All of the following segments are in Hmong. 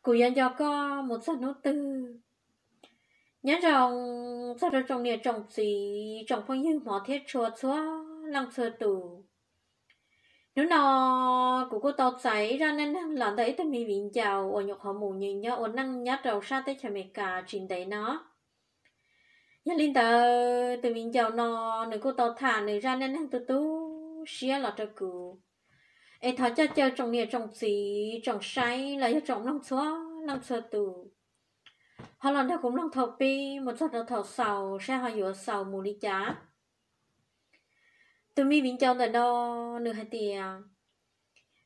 Kuv yuav nco koj mus txog hnub twg? Nyob zoo txog rau tsoom niam tsoom txiv, tsoom phooj ywg hmov thiab tshua txhua leej txhua tus. Hnub no kuv kuj tau txais ib zaj neej neeg los ntawm ib tug me viv ncaus uas nyuam qhuav mus nyob ua neej nyob rau sab teb chaws Amelikas tsis ntev no. Yog li ntawd tus viv ncaus no nws kuj tau tham nws zaj neej neeg tu tu siab los rau kuv. Es thov coj caw tsoom niam tsoom txiv tsoom saib los yog tsoom mloog txhua leej txhua tus, ho los nrog kuv mloog thaum pib mus txog rau thaum xaus saib ho yuav xaus mus li cas. Tus me viv ncaus ntawm no nws hais tias,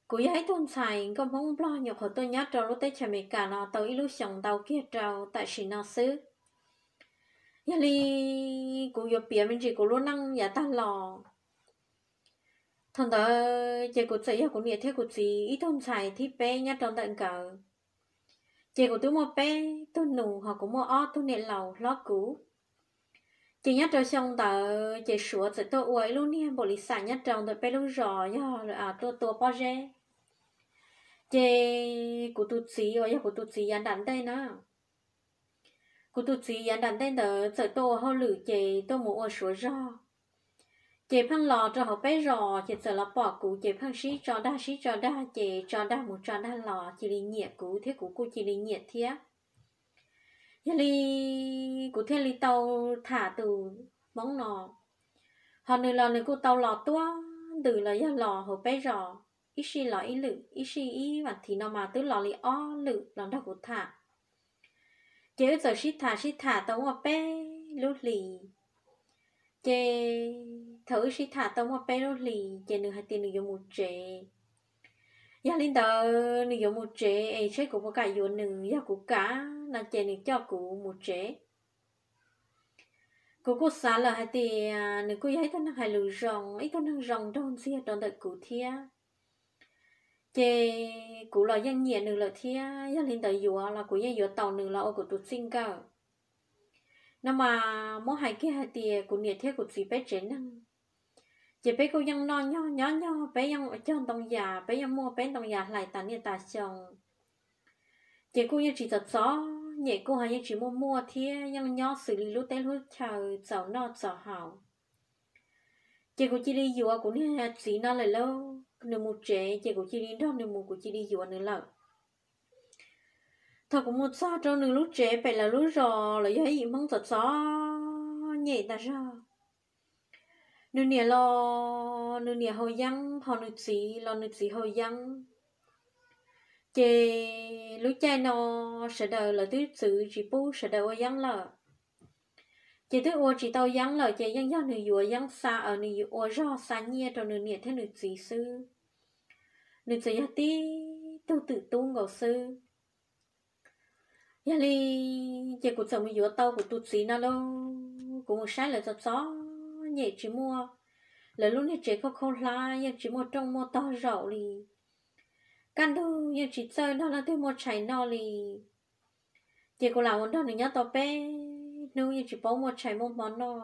kuv yog ib tug ntxhais nkauj Hmoob Nplog nyuam qhuav tuaj nyob rau lub teb chaws Amelikas no tau ib lub xyoos ntau kiag rau tam sim no xwb. Yog li kuv yuav piav me ntsis kuv lub neej yav tag los. Thaum ntawd ces kuv txawm yog kuv niam thiab kuv txiv ib tug ntxhais thib peb nyob rau ntawm nkawd. Ces kuv twb muaj peb tug nus ho kuv muaj ob tug niam laus hlob kuv. Ces nyob rau xyoo ntawd ces Suav txawm tuaj ua ib lub niag npaum li xam nyob rau ntawm peb lub zos yog tuaj tua pob zeb. Ces kuv tus txiv uas yog kuv tus txiv yav nram ntej na, kuv tus txiv yav nram ntej ntawd txawm tuaj ua hauj lwm ces tuaj mus ua Suav zog. Ces pheej los rau hauv peb zos ces txawm los pom kuv ces pheej sib tso dag sib tso dag ces tso dag mus tso dag los cia li nyiam kuv thiab kuv kuj cia li nyiam thiab. Yog li kuv thiaj li tau tham tus Hmoob no. Ho nws los nws kuj tau los tuaj ntws los yog los hauv peb zos, ib sij los ib lwm, ib sij ib vas thiv no mas twb los li ob lwm los nrog kuv tham. Ces wb txawm sib tham sib tham tau muaj peb lub hlis. Ces thaum wb sib tham tau muaj peb lub hlis ces nws hais tias nws yuav mus tsev. Yog li ntawd nws yuav mus tsev es seb kuv puas kam yuav nws, yog kuv kam no ces nws coj kuv mus tsev. Kuv kuj xav lawm hais tias nws kuj yog ib tug neeg hais lus zoo, ib tug neeg zoo nraug ntxiag rau ntawm kuv thiab. Ces kuv los yeej nyiam nws lawm thiab, yog li ntawd yuav los kuv yeej yuav tau nws los ua kuv tus txij nkawm. No mas muab hais kiag hais tias kuv niam thiab kuv txiv peb tsev neeg, ces peb kuj yeej noj nyog nyob nyog, peb yeej cog ntoo yas, peb yeej muaj peb ntoo yas hlais tas niaj tas xyoo. Ces kuj yeej tsis txom txom nyem, kuj ho yeej tsis muaj muaj thiab, yeej nyob xws li lub teb lub chaw txaus noj txaus haus. Ces kuv cia li yuav kuv niag txiv no lawm lauj, nws mus tsev ces kuv cia li nrog nws mus, kuv cia li yuav nws lawm. Thaum kuv mus txog rau nws lub tsev pem lawv lub zos los yog ib yim Hmoob txom txom nyem tas zog. Nws niam los nws niam haus yeeb, ho nws txiv los nws txiv haus yeeb. Ces lub caij no sawv daws lawv twb txwv tsis pub sawv daws ua yeeb lawm. Ces twb ua tsis tau yeeb lawm ces yeej yog nws yuav yeeb xa, nws ua zog xa nyiaj rau nws niam thiab nws txiv xwb. Nws txawm yog tib tug twm tub nkaus xwb. Yog li ces kuv txawm mus yuav tau kuv tus txiv no lauj. Kuv mus saib lawv txom txom nyem, tsis muaj, lawv lub niag tsev khaub khaub hlab, yeej tsis muaj rooj muaj tog zaum li. Kaj ntug yeej tsis txawj nrog leej twg muaj tshais noj li. Ces kuv lam mus nrog nws nyob tau peb hnub yeej tsis paub muaj tshais muaj hmo noj.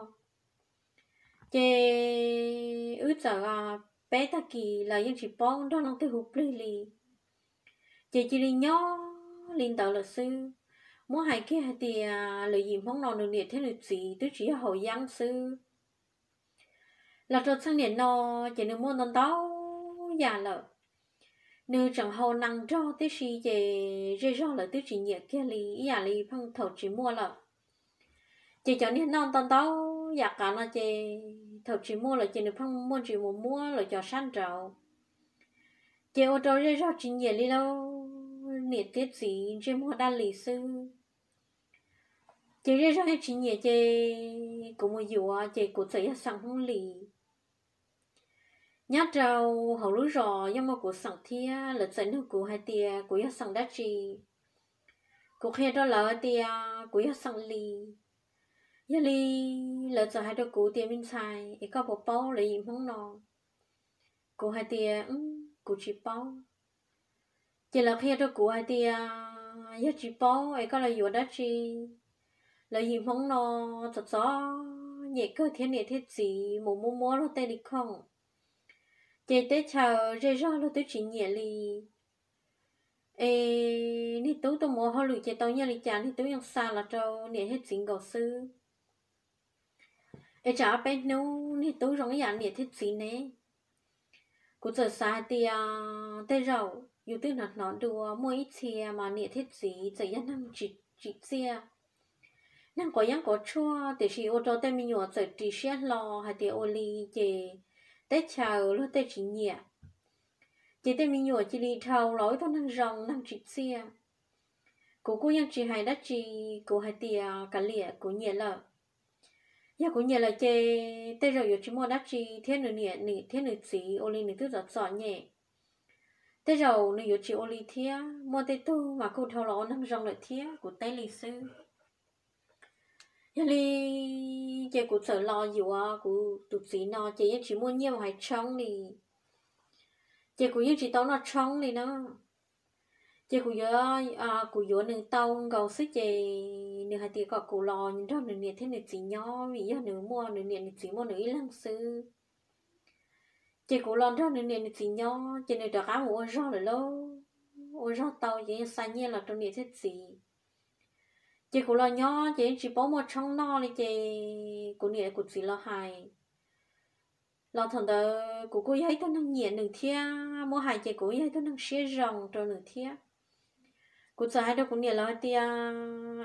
Ces wb txawm, peb tag kis los yeej tsis paub nrog leej twg hu plig li. Ces cia li nyob li ntawd lawm xwb. Muab hais kiag hais tias lwm yim Hmoob no nws niam thiab nws txiv twb tsis yog haus yeeb xwb. Los rau txheej niam no ces nws muaj ntau ntau yam lawm. Nws tseem haus nees nrog tib si ces zej zog lawv twb tsis nyiam kiag li, ib yam li pheej thaum tsis muaj lawm. Ces cov niag noj ntau ntau yam qav no ces thaum tsis muaj lawm ces nws pheej muaj ntsis mus muab lawv cov sab nraud. Ces ua rau zej zog tsis nyiam li lauj, niam thiab txiv ntsej muag daj li xwb. Ces zej zog yeej tsis nyiam ces kuv mus yuav ces kuv txawm yog xeem Hmoob Lis. Nyob rau hauv lub zos yeej muaj kuv xeem thiab, lawv txawm nug kuv hais tias kuv yog xeem dab tsi. Kuv qhia rau lawv tias kuv yog xeem Lis. Yog li lawv txawm hais rau kuv tias me ntxhais es koj puas paub lawv yim Hmoob no? Kuv hais tias kuv tsis paub. Ces lawv qhia rau kuv hais tias yog tsis paub es koj los yuav dab tsi? Lawv yim Hmoob no txom txom nyem kawg thiab, niam thiab txiv mus muab muab luag tej li khoom. Ces teb chaws zej zog luag twb tsis nyiam li. Es niag tub tuaj mus ua hauj lwm ces tau nyiaj li cas niag tub yeej xa los rau niam thiab txiv nkaus xwb. Es tsam ob peb hnub niag tub zoo ib yam niam thiab txiv ne. Kuv txawm xav hais tias tej zaum yus twb hnov hnov dua muaj ib txhia mas niam thiab txiv txawm yog neeg tsis tsim txiaj, neeg quav yeeb quav tshuaj, tiam sis ua rau tej me nyuam txawm ris siab hlo hais tias ua li ces teb chaws luag tej tsis nyiam, ces tej me nyuam cia li dhau los ib tug neeg zoo neeg tsim txiaj. Kuv kuj yeej tsis hais dab tsi, kuv hais tias kav liam, kuv nyiam lawm. Yog kuv nyiam lawm ces tej zaum yuav tsis muaj dab tsi thiab nws niam thiab nws txiv ua li nws twb txom txom nyem, tej zaum nws yuav tsis ua li thiab, muaj tej tug mas kuj dhau los ua neeg zoo lawm thiab, kuv teb li xwb. Yog li ces kuv txawm los yuav kuv tus txiv no ces yeej tsis muaj nyiaj mus hais tshoob li, ces kuv yeej tsis tau noj tshoob li na. Ces kuv yuav, kuv yuav nws tau nkaus xwb ces nws hais tias kom kuv los nrog nws niam thiab nws txiv nyob vim yog nws muaj nws niam nws txiv muaj nws ib leeg xwb. Ces kuv los nrog nws niam nws txiv nyob ces nws rov qab mus ua zog lawm lauj. Ua zog tau ces yeej xa nyiaj los rau niam thiab txiv. Ces kuv los nyob ces yeej tsis paub muaj tshoob noj li ces kuv niam kuv txiv los hais. Los thaum ntawd kuv kuj yog ib tug neeg nyiam nws thiab, muab hais ces kuv yog ib tug neeg siab zoo rau nws thiab. Kuv txawm hais rau kuv niam lawv hais tias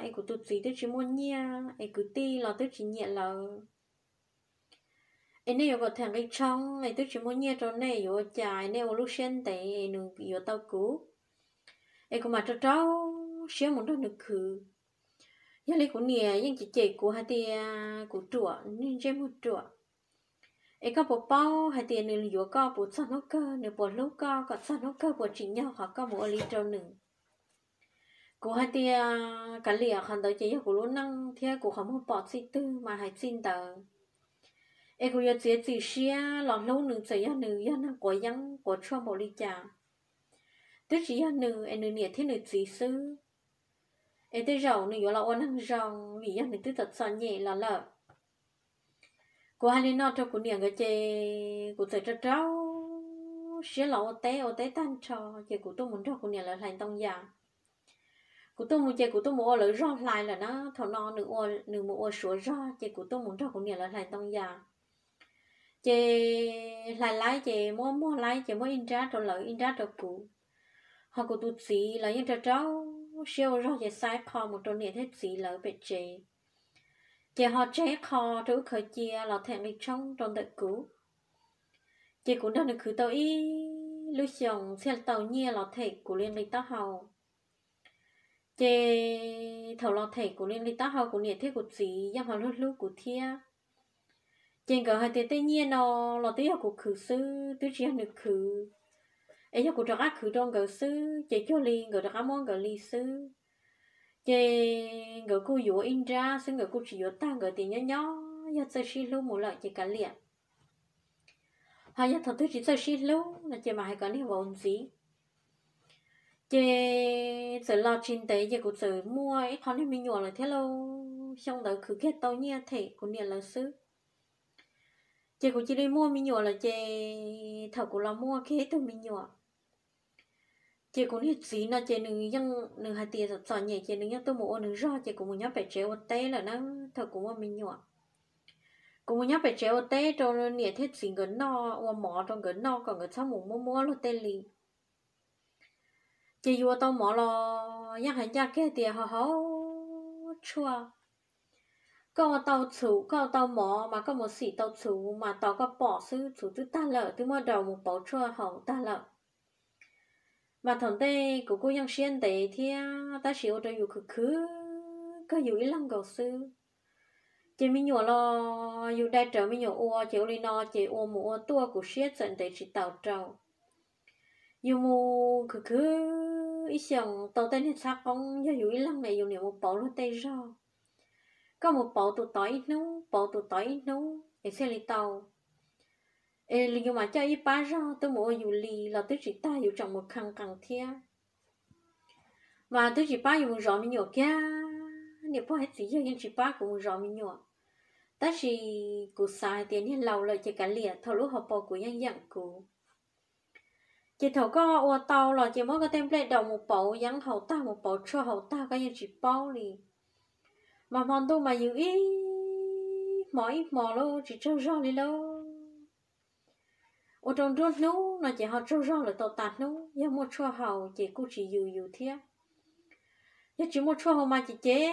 es kuv tus txiv twb tsis muaj nyiaj es kwv tij los twb tsis nyiam lawv, es nej yuav kom them nqi tshoob es twb tsis muaj nyiaj rau nej yuav ua cas, nej ua lub siab ntev es nws yuav tau kuv, es kuv mam rau rau siab mus nrog nws khwv. Yog li kuv niam yeej cem cem kuv hais tias kuv ruam, niag ntsej muag ruam, es koj puas paub hais tias nws yuav koj puas txog hnub kawg, nws puas hlub koj kom txog hnub kawg, puas tsim nyog qhov koj mus ua li rau nws. Kuv hais tias kav liam, qhov ntawd ces yog kuv lub neej thiab kuv qhov muag pom txij twg mas hais txij ntawd. Es kuv yuav txiav txim siab los hlub nws txawm yog nws yog neeg quav yeeb quav tshuaj npaum li cas. Twb tsis yog nws es nws niam thiab nws txiv xwb, es tej zaum nws yuav los ua neeg zoo vim yog nws twb txom txom nyem los lawm. Kuv hais li no rau kuv niam nkawd ces kuv txawm rau rau siab los ua teb, ua teb tag nrho ces kuv tuaj mus nrog kuv niam lawv hlais ntoo yas. Kuv tuaj mus ces kuv tuaj mus ua lawv zog hlais lawm na, thaum no nws ua, nws mus ua suav zog ces kuv tuaj mus nrog kuv niam lawv hlais ntoo yas. Ces hlais laib ces muab muag laib ces muab ib nrab rau lawv ib nrab rau kuv. Ho kuv tus txiv lawv yeej rau rau siab ua zog ces xa ib qho mus rau niam thiab txiv lawv pem tsev, ces ho tseg ib qho rau wb khaws cia los them nqi tshoob rau ntawm kuv. Ces kuv nrog nws khwv tau ib lub xyoos thiaj tau nyiaj los them kuv li nqi taub hau. Ces thaum los them kuv li nqi taub hau kuv niam thiab kuv txiv yeej ho hlub hlub kuv thiab. Ces nkawd hais tias tej nyiaj no los twb yog kuv khwv xwb, twb tsis yog nws khwv. Es yog kuv rov qab khwv rau nkawd xwb ces cuag li nkawd rov qab muab nkawd li xwb. Ces nkawd kuj yuav ib nrab xwb, nkawd kuj tsis yuav tag, nkawd tias nyob nyob yog txawj sib hlub mus lawm ces kav liam. Ho yog thaum twg tsis txawj sib hlub no ces mam hais kom niag vauv ntxiv. Ces txawm los tsis ntev ces kuv txawm muaj ib qho niag me nyuam lawm thiab lauj. Xyoo ntawd khwv kiag tau nyiaj them kuv niam lawv xwb. Ces kuv cia li muaj me nyuam lawm ces thaum kuv los muaj kiag ib tug me nyuam, ces kuv niag txiv no ces nws yeej, nws hais tias txom txom nyem ces nws yeej tuaj mus ua nws zog ces kuv mus nyob pem tsev ua teb lawm na. Thaum kuv muaj me nyuam, kuv mus nyob pem tsev ua teb rau niam thiab txiv nkawd noj, ua mov rau nkawd noj kom nkawd txhob mus muab muab luag tej li. Ces yus ua tau mov los yeej hais ncaj kiag tias ho hauv tshuaj. Koj ua tau txhuv, koj ua tau mov mas koj mus xim tau txhuv mas tos koj pom xwb, txhuv twb tag lawm, twb muab daus mus pauv tshuaj haus tag lawm. Mas thaum ntej kuv kuj yeej siab ntev thiab tab sis ua rau yus khwv khwv kawg yus ib leeg nkaus xwb. Ces me nyuam los yus dai raws me nyuam ua ces ua li no ces ua mus ua tuaj kuv siab txawm ntev tsis taus rau. Yus mus khwv khwv ib xyoos tau tej niag txhab qoob yog yus ib leeg es yus niam mus pauv luag tej zog. Koj mus pauv tus tod ib hnub, pauv tus tod ib hnub es thiaj li tau. Es yus mam coj ib pab zog tuaj mus ua yus li los twb tsis tag, yus tseem mus khees qees thiab. Mas twb tsis pab yus mus zov me nyuam kiag, niam pog thiab txiv yawg yeej tsis pab kuv mus zov me nyuam. Tab sis kuv xav hais tias niag laus lawm ces kav liam, thaum lub hauv paus kuv yeej yeem kuv. Ces thaum koj ua tau los ces muab koj tej nplej daus mus pauv yeeb haus tag, mus pauv tshuaj haus tag koj yeej tsis paub li. Mas hmo ntuj mas yws ib hmo ib hmo lub tsis tsaug zog li lauj. Ua rau nruab hnub no ces ho tsaug zog lawm tau tas hnub, yog muaj tshuaj haus ces kuj tsis yws yus thiab. Yog tsis muaj tshuaj haus mas ces ces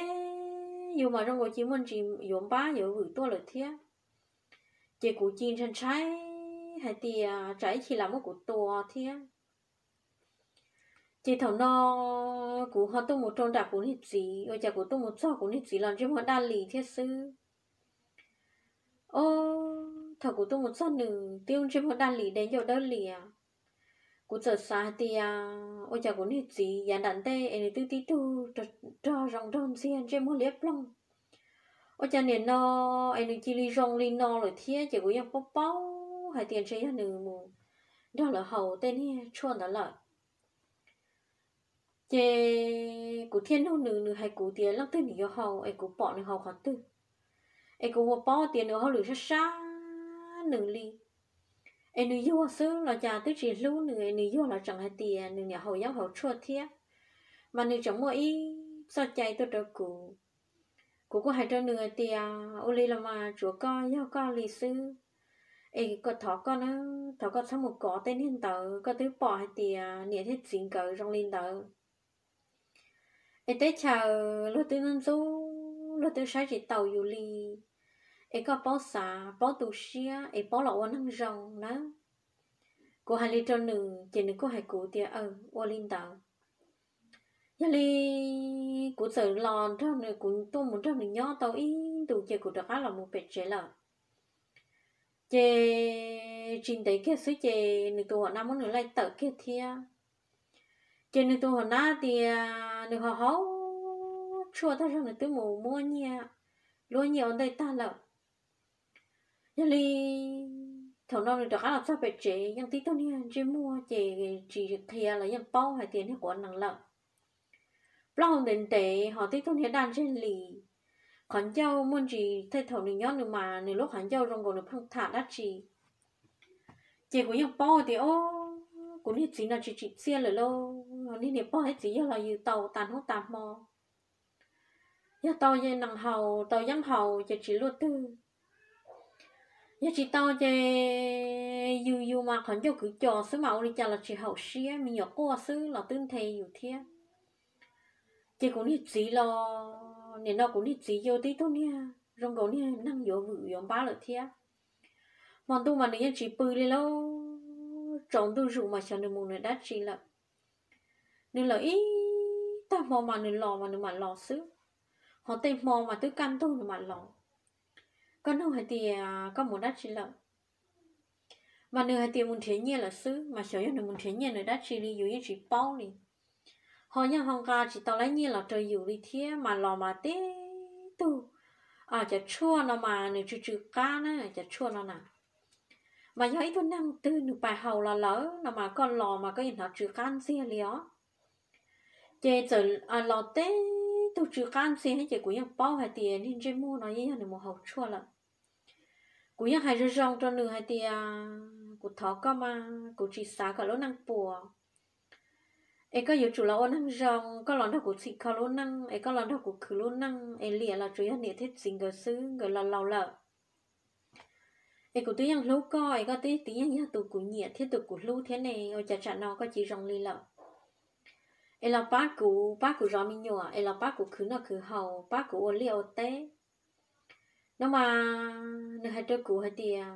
yus mas zoo nkaus cia muaj ntsis yuav npab yuav vwm tuaj lawm thiab. Ces kuv cia ntshai ntshai hais tias tsam ib chim lam muab kuv tua thiab. Ces thaum no kuv ho tuaj mus rau nram kuv niag txiv, ua cas kuv tuaj mus txog kuv niag txiv los ntsej muag daj li thiab xwb. Os, thaum kuv tuaj mus txog nws twb ntsej muag daj li de ncauj dawb lias. Kuv txawm xav hais tias ua cas kuv niag txiv yav nram ntej es nws twb tib tug rog zoo nraug ntxiag ntsej muag liab ploog, ua cas nim no es nws cia li zoo li no lawm thiab. Ces kuv yeej paub paub hais tias ntshe yog nws mus nrog lawv haus tej niag tshuaj ntawd lawm. Ces kuv thiaj nug nws, nws hais kuv tias leej twg nws yuav haus es kuv pom nws haus qhov twg, es kuv ua paub tias nws hauj lwm sab sab nws li. Es nws yuag xwb los cas twb tsis hlub nws, es nws yuag los tseem hais tias nws niam haus yeeb haus tshuaj thiab. Mas nws tseem muaj ib txoj cai tuaj rau kuv. Kuv kuj hais rau nws hais tias ua li los mas tsuav koj yog koj li xwb, es thov koj na, thov koj txhob mus kov tej niag ntawd, koj twb pom hais tias niam thiab txiv nkawd zoo li ntawd. Es teb chaws luag twb ntxub ntxub, luag twb saib tsis taus yus li, es koj paub xav paub tu siab es paub los ua neeg zoo na. Kuv hais li rau nws ces nws kuj hais kuv tias aw, ua li ntawd. Yog li kuv txawm los nrog nws, kuv tuaj mus nrog nws nyob tau ib ntus ces kuv rov qab los mus pem tsev lawm. Ces tsis ntev kiag xwb ces nws tus hua nab muab nws laij tawm kiag thiab. Ces nws tus hua nab tias nws ho haus tshuaj tag zog nws twb mus muab nyiaj, luab nyiaj ua ntej tag lawm. Yog li thaum no nws rov qab los txog pem tsev yeej tib tug niag ntsej muag ces tsis qhia los yeej paub hais tias niag quav nees lawm. Plaub hau ntev ntev ho tib tug niag daj ntseg li. Qhov ncauj muaj ntsis tej thaum nws nyob nws mas nws lub qhov ncauj zoo nkaus nws pheej tham dab tsi. Ces kuv yeej paub tias o, kuv niag txiv no tsis tsim txiaj lawm lauj, niag niam pog thiab txiv yawg los yws tau tas hnub tas hmo. Yog tau nees haus tau yeeb haus ces tsis luaj twg. Yog tsis tau ces yus yus mas qhov ncauj kwv cos xwb mas ua li cas los tsis haum siab, me nyuam quaj xwb los twb nthe yus thiab. Ces kuv niag txiv los nim no kuv niag txiv yog tib tug niag zoo nkaus niag neeg yuav vwm yuav npab lawm thiab. Hmo ntuj mas nws yeej tsis pw li lauj, tsaus ntuj zus mas xyov nws mus nws dab tsi lawm. Nws lawm ib tag hmo mas nws los mas nws mam los xwb, ho tej hmo mas twb kaj ntug nws mam los. Koj nug hais tias koj mus dab tsi lawm, mas nws hais tias mus nrhiav nyiaj lawm xwb, mas xyov yog nws mus nrhiav nyiaj nws dab tsi li yus yeej tsis paub li. Ho yeej ho nqa tsis tau lab nyiaj los rau yus li thiab, mas los mas tib tug cov tshuaj no mas nws tsw tsw qab na, cov tshuaj no na. Mas yog ib tug neeg twg nws pais haus los lawm no mas koj los mas koj yeej hnov tsw qab ntxiag li os. Ces txawm los tib tug tsw qab ntxiag ces kuv yeej paub hais tias niag ntsej muag no yeej yog nws mus haus tshuaj lawm. Kuv yeej hais zoo zoo rau nws hais tias kuv thov koj mas kuv tsis xav kom lub neej puas, es koj yuav tsum los ua neeg zoo, koj los nrog kuv txhim kho lub neej, es koj los nrog kuv khwv lub neej, es liam los tsuas yog niam thiab txiv nkawd xwb, nkawd los laus lawm. Es kuv twb yeej hlub koj, es koj twb yeej yog tus kuv nyiam thiab tus kuv hlub thiab ne, ua cas tsam no koj cia zoo li lawm? Es los pab kuv, pab kuv zov me nyuam, es los pab kuv khwv noj khwv haus, pab kuv ua liaj ua teb. No mas nws hais rau kuv hais tias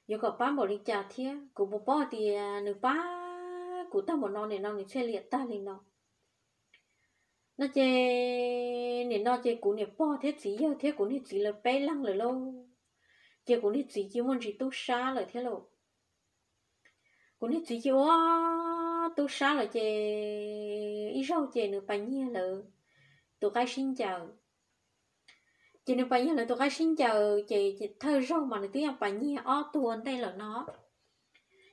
yuav kom pab npaum li cas thiab, kuv puas paub hais tias nws pab kuv tag npaum no nim no nws thiaj liam tag li no. No ces nim no ces kuv niam pog thiab txiv yawg thiab kuv niag txiv lawv peb leeg lawm lauj, ces kuv niag txiv cia muaj ntsis tub sab lawm thiab lauj. Kuv niag txiv cia ua tub sab lawm ces ib zaug ces nws pais nyiag lawv tus qaib sib ncaws. Ces nws pais nyiag lawv tus qaib sib ncaws ces thawj zaug mas nws twb yeej pais nyiag ob tug ua ntej lawm no.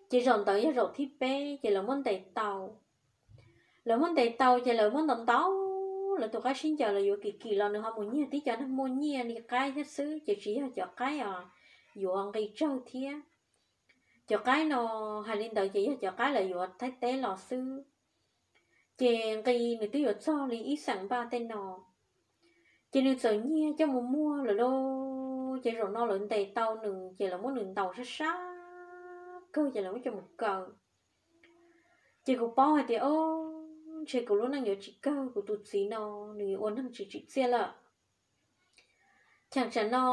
Ces zaum ntawd yog zaum thib peb ces lawv muab ntes tau. Lawv muab ntes tau ces lawv muab ntaus ntaus lawv tus qaib sib ncaws, lawv yuav kim kim los nws ho mus nyiag tib cov neeg muaj nyiaj li qaib thiab xwb, ces tsis yog cov qaib os yuav nqi tsawg thiab. Cov qaib no, hais li ntawd ces yog cov qaib lawv yuav Thaib teb los xwb. Ces nqi nws twb yuav txog li ib xeem npaj tej no. Ces nws txawm nyiag coj mus muag lawm lauj. Ces zaum no lawv ntes tau nws ces lawv muab nws ntaus sab sab kawg ces lawv muab coj mus kaw. Ces kuv paub hais tias, o, ntshe kuv lub neej yuav tsis kawg, kuv tus txiv no nws yuav ua neeg tsis tsim txiaj lawm. Cheem tsam no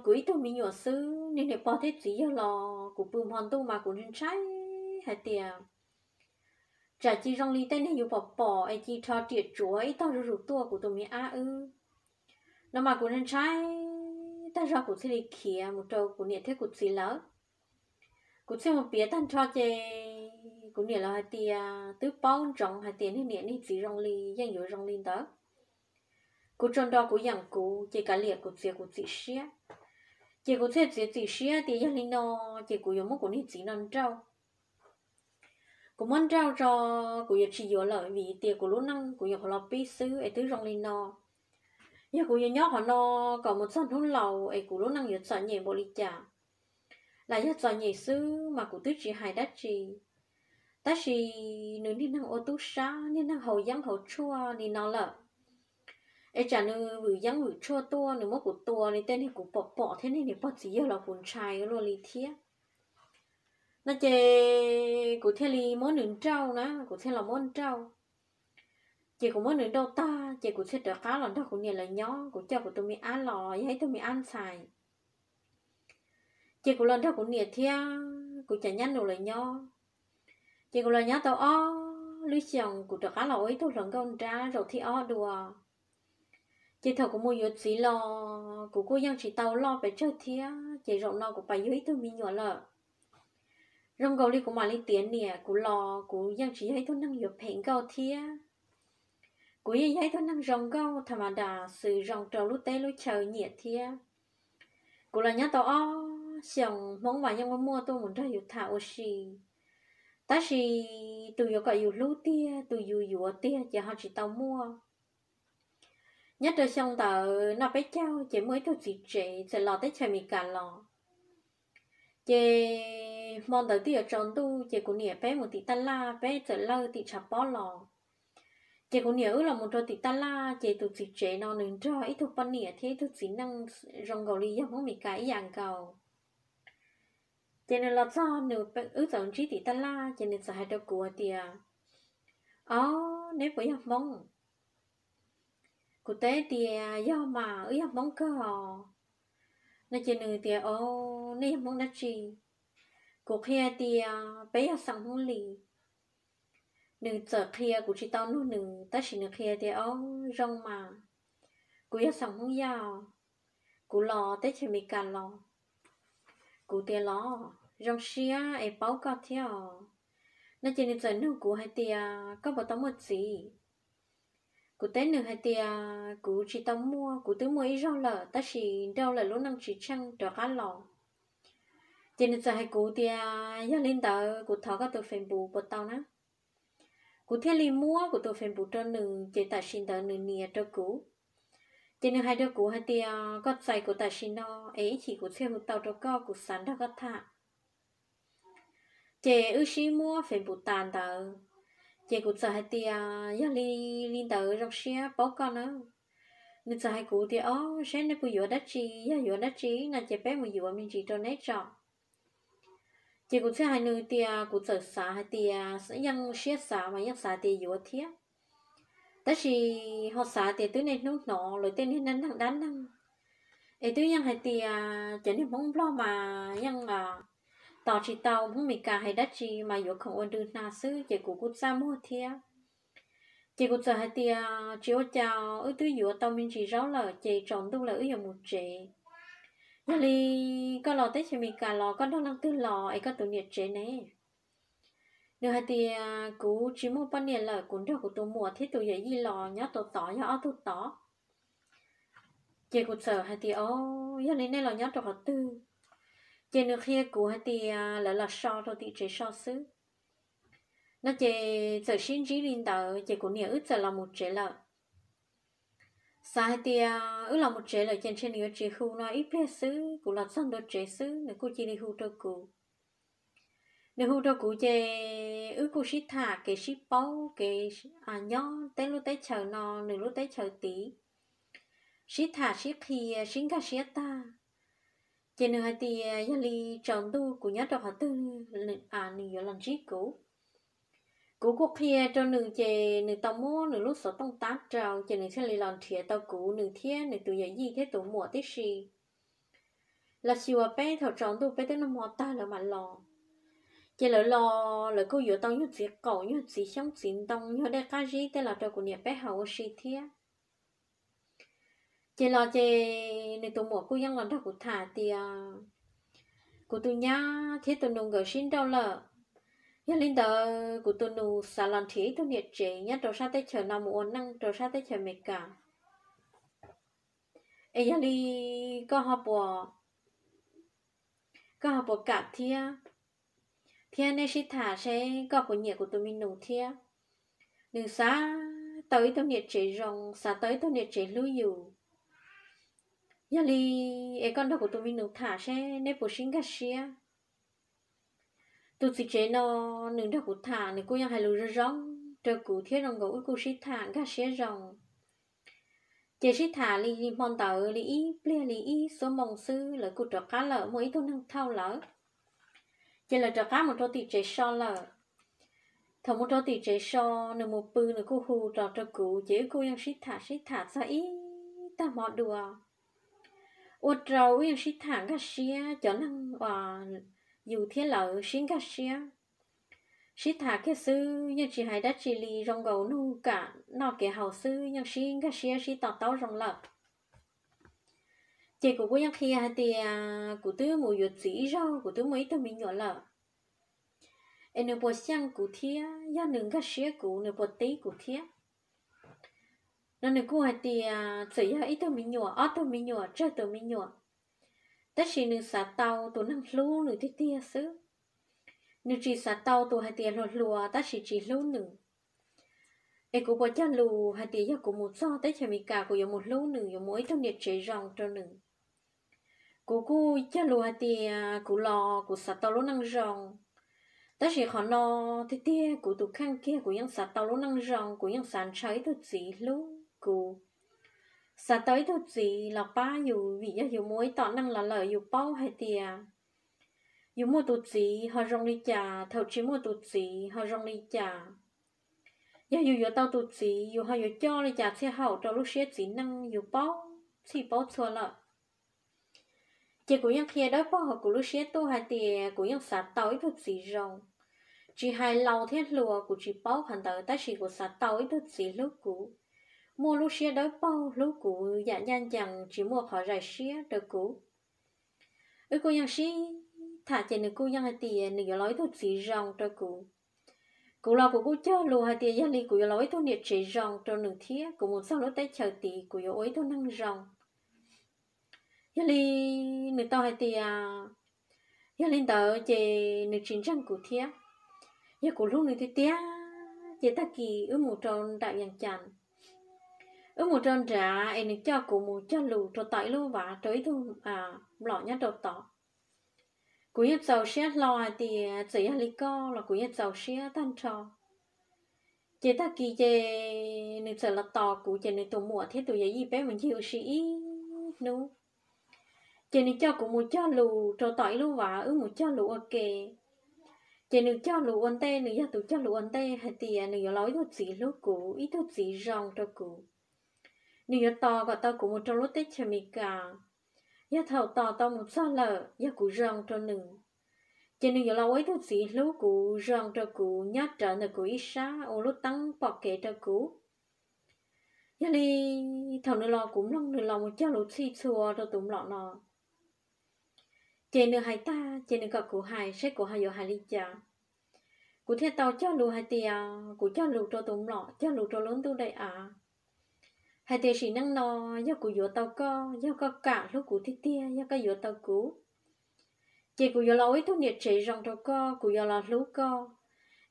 kuv ib tug me nyuam xwb, niag niam pog thiab txiv yawg los kuv pw hmo ntuj mas kuv ntshai hais tias tsam cia zoo li tej neeg yus pom pom es cia rho riam tsuav ib tog zuj zus tuaj kuv tus me ab wb no mas kuv ntshai tag zog kuv thiaj li khiav mus rau kuv niam thiab kuv txiv lawv. Kuv thiaj mus piav tag nrho ces kuv niam lawv hais tias twb paub ntsoov hais tias niag niam niag txiv zoo li yeej yuav zoo li ntawd. Kuv tsuas nrog kuv yeem kuv ces kav liam kuv txiav kuv txim siab. Ces kuv thiaj txiav txim siab tias yog li no ces kuv yuav muab kuv niag txiv no nrauj. Kuv muab nrauj tso, kuv yuav tsis yuav lawm vim tias kuv lub neej kuv nyuam qhuav los pib xwb es twb zoo li no. Yog kuv yuav nyob qhov no kom mus txog hnub laus es kuv lub neej yuav txom nyem npaum li cas, los yog txom nyem xwb mas kuv twb tsis hais dab tsi. Tab sis nws niag neeg ua tub sab, niag neeg haus yeeb haus tshuaj li no lawm, es tsam nws vwm yeeb vwm tshuaj tuaj nws muab kuv tua li tej niag kuv pom pom thiab niag niam pog txiv yawg los kuv ntshai luaj li thiab. No ces kuv thiaj li muab nws nrauj na, kuv thiaj los muab nrauj. Ces kuv muab nws nrauj tag ces kuv thiaj rov qab los nrog kuv niam lawv nyob, kuv coj kuv tus me ab los yog ib tug me ab ntxhais. Ces kuv los nrog kuv niam thiab kuv cov nyab nus lawv nyob. Ces kuv los nyob tau ob lub xyoos kuv rov qab los ua ib tug hluas nkauj nrab zaum thib ob dua. Ces thaum kuv mus yuav txiv los kuv kuj yeej tsis tau loj pes tsawg thiab ces zaum no kuv pais yug ib tug me nyuam lawm. Zoo nkaus li kuv mam li tiav niam kuv los kuv yeej tsis yog ib tug neeg yuav phem nkauj thiab. Kuv yeej yog ib tug neeg zoo nkauj tham ma das xws zoo rau lub teb lub chaw nyiam thiab. Kuv los nyob tau ob xyoos Hmoob mas yeej muaj muaj tuaj mus nrog yus tham ua si. Tab sis tus yuav kom yus hlub tiag, tus yus yuav tiag ces ho tsis tau muaj. Nyob rau xyoo ntawd noj peb caug ces muaj ib tug txiv tsev txawm los teb chaws Amelikas los. Ces hmo ntawd twb yuav tsaus ntuj ces kuv niam peb mus tim taj laj, peb txawm lawj tim tshav pob los. Ces kuv niam wb los mus rau tim taj laj ces tus txiv tsev no nws nrog ib tug poj niam thiab ib tug txiv neej zoo nkaus li yog Hmoob Amelikas ib yam nkaus. Ces nws los txog nws, wb txawm ntsib tim taj laj ces nws txawm hais rau kuv hais tias, ob, neb puas yog Hmoob? Kuv teb tias yog mas, wb yog Hmoob kawg os. No ces nws tias, o, nej yog Hmoob dab tsi? Kuv qhia tias peb yog xeem Hmoob Lis. Nws txawm qhia kuv tsis tau nug nws tab sis nws qhia tias, o, zoo mas, kuv yog xeem Hmoob Yaj, kuv los teb chaws Amelikas los. Kuv tias los zoo siab es paub koj thiab os. No ces nws txawm nug kuv hais tias koj puas tau muaj txiv? Kuv teb nws hais tias kuv tsis tau muaj, kuv twb muaj ib zaug lawm tab sis nrauj lawm lub neej tsis tsheej rov qab los. Ces nws txawm hais kuv tias yog li ntawd kuv thov koj tus Facebook puas tau na? Kuv thiaj li muab kuv tus Facebook rau nws ces tam sim ntawd nws nias rau kuv. Ces nws hais rau kuv hais tias koj txais kuv tam sim no es ib chim kuv thiaj hu tau rau koj, kuv xav nrog koj tham. Ces wb sib muab Facebook tas ntawd, ces kuv txawm hais tias yog li, li ntawd zoo siab paub koj na. Nws txawm hais kuv tias o, saib nej puas yuav dab tsi, yog yuav dab tsi no ces peb mus yuav me ntsis rau neb tso. Ces kuv thiaj hais nws tias kuv txawm xav hais tias yeej siab xav mas yeej xav tias yuav thiab, tab sis ho xav tias twb niaj hnub hnov lawv tej niag neeg dab neeg, es twb yeej hais tias cov niag Hmoob Nplog mas yeej tos tsis tau Hmoob Meskas hais dab tsi mas yuav khoom ua ntu hna xwb ces kuv kuj txaj muag thiab. Ces kuv txawm hais tias tsis ua cas, wb twb yuav tau me ntsis zaub lawm ces tsaus ntuj lawm wb yuav mus tsev. Yog li koj los teb chaws Amelikas los koj nrog leej twg los es koj tus niam tsev ne? Nws hais tias kuv tsis muaj poj niam lawm, kuv nrog kuv tus muam thiab tus yawm yij los nyob tau tod yog ob tug tod. Ces kuv txawm hais tias o, yog li nej los nyob rau qhov twg? Ces nws qhia kuv hais tias lawv los so rau tim tsev so xwb. No ces txawm sib ntsib li ntawd ces kuv niam wb txawm los mus tsev lawm. Xav hais tias wb los mus tsev lawm ces ntshe nws yuav tsis hu no ib pliag xwb kuv los txog ntua tsev xwb nws kuj cia li hu rau kuv. Nws hu rau kuv ces wb kuj sib tham kev sib paub kev nyob teb lub teb chaws no nws lub teb chaws tid, sib tham sib qhia sib nkag siab tag. Ces nws hais tias yog li tsaus ntuj kuv nyob rau qhov twg nws yuav los ntsib kuv. Kuv kuj qhia rau nws ces nws tau muab nws lub xov tooj tab rau ces nws thiaj li los nrhiav tau kuv, nws thiab nws tus yawm yij thiab tus muam tib si los xyuas peb thaum tsaus ntuj peb twb noj hmo tag lawm mam los. Ces lawv los lawv kuj yuav tau nyuag txiv qaum nyuag txiv xyoob txiv ntoo nyuag dej qab zib tej los rau kuv niam peb haus ua si thiab. Ces los ces nws tus muam kuj yeej los nrog kuv tham tias kuv tus nyab thiab tus nus nkawd sib nrauj lawm. Yog li ntawd kuv tus nus xav los nrhiav ib tug niam tsev nyob rau sab teb chaws no mus ua neej rau sab teb chaws Amelikas. Es yog li koj ho puas, koj ho puas kam thiab, thiab neb sib tham seb koj puas nyiam kuv tus me nus thiab. Nws xav tau ib tug niam tsev zoo, xav tau ib tug niam tsev hlub yus. Yog li es koj nrog kuv tus me nus tham seb neb puas sib nkag siab. Tus txiv tsev no nws nrog kuv tham nws kuj yeej hais lus zoo zoo rau kuv thiab zoo nkaus wb kuj sib tham nkag siab zoo. Ces sib tham li hmo ntawd li ib pliag li ib xuab moos xwb lawv kuj rov qab lawm, muaj ib tug neeg thauj lawv. Ces lawv rov qab mus rau tim tsev so lawm. Thaum mus rau tim tsev so, nws mus pw nws kuj hu ros rau kuv ces wb kuj yeej sib tham sib tham txog ib tag hmo dua, ua rau wb yeej sib tham nkag siab, cov neeg uas yus thiab lawv sib nkag siab. Sib tham kiag xwb yeej tsis hais dab tsi li, zoo nkaus nug kam noj kev haus xwb yeej sib nkag siab sib to taub zoo lawm. Ces kuv kuj yeej qhia hais tias kuv twb mus yuav txiv ib zaug, kuv twb muaj ib tug me nyuam lawm. Es nws puas xyeej kuv thiab, yog nws nkag siab kuv nws puas tib kuv thiab? No nws kuj hais tias txawm yog ib tug me nyuam, ob tug me nyuam, tsawg tus me nyuam, tab sis nws xav tau tus neeg hlub nws tiag tiag xwb. Nws tsis xav tau tus hais tias hluas hluas tab sis tsis hlub nws. Es kuv puas cog lus hais tias yog kuv mus txog teb chaws Amelikas kuv yuav mus hlub nws, yuav mus ua ib tug niam tsev zoo rau nws? Kuv kuj cog lus hais tias kuv los kuv xav tau lub neej zoo, tab sis qhov no tiag tiag kuv tus kheej kiag kuv yeej xav tau lub neej zoo, kuv yeej xav ntshaw ib tug txiv hlub kuv, xav tau ib tug txiv los pab yus, vim yog yus mus ib tom neej los lawm yus paub hais tias yus muaj tus txiv ho zoo li cas, thaum tsis muaj tus txiv ho zoo li cas. Yog yus yuav tau tus txiv yus ho yuav coj li cas txhia haum rau lub siab txiv neej yus paub txhij paub txhua lawm. Ces kuv yeej qhia dawb paug hauv kuv lub siab tuaj hais tias kuv yeej xav tau ib tug txiv zoo, tsis hais laus thiab hluas kuv tsis paub qhov ntawd tab sis kuv xav tau ib tug txiv hlub kuv, muaj lub siab dawb paug hlub kuv yam ncaj ncees tsis muaj qhov zais siab rau kuv. Wb kuj yeej sib tham ces nws kuj yeej hais tias nws yuav los ib tug txiv zoo rau kuv. Kuv los kuv kuj cog lus hais tias yog li kuv yuav los ib tug niam tsev zoo rau nws thiab kuv mus txog lub teb chaws tid kuv yuav ua ib tug neeg zoo. Yog li nws tau hais tias yog li ntawd ces nws tsis ntseeg kuv thiab. Yog kuv hlub nws tiag tiag ces tag kis wb mus rau nram Vias Cas, wb mus rau nrad es nws coj kuv mus cog lus rau tom ib lub vaj rau ib tug mlom nyob rau tod. Kuv yeej txaus siab hlo hais tias txawm yog li koj los kuv yeej txaus siab tag nrho. Ces tag kis ces nws txawm los tos kuv ces nws tus muam thiab tus yawm yij peb mus ncig ua si ib hnub. Ces nws coj kuv mus cog lus rau tom ib lub vaj wb mus cog lus ua ke. Ces nws cog lus ua ntej, nws yog tus cog lus ua ntej hais tias nws yuav los ib tug txiv hlub kuv, ib tug txiv zoo rau kuv. Nws yuav tos kom tau kuv mus rau lub teb chaws Amelikas. Yog thaum tos tau mus txog lawm yog kuv zoo rau nws, ces nws yuav los ua ib tug txiv hlub kuv, zoo rau kuv, nyob rawv ntawm kuv ib sab ua lub teeb pom kev rau kuv. Yog li thaum nws los kuv mloog nws los mus cog lus txhij txhua rau tus mlom no. Ces nws hais tag ces nws kom kuv hais seb kuv ho yuav hais li cas. Kuv thiaj tau cog lus hais tias kuv cog lus rau tus mlom, cog lus rau lub ntuj daim av, hais tias sim neej no yog kuv yuav tau koj, yog koj kam hlub kuv tiag tiag, yog koj yuav tau kuv, ces kuv yuav los ua ib tug niam tsev zoo rau koj, kuv yuav los hlub koj.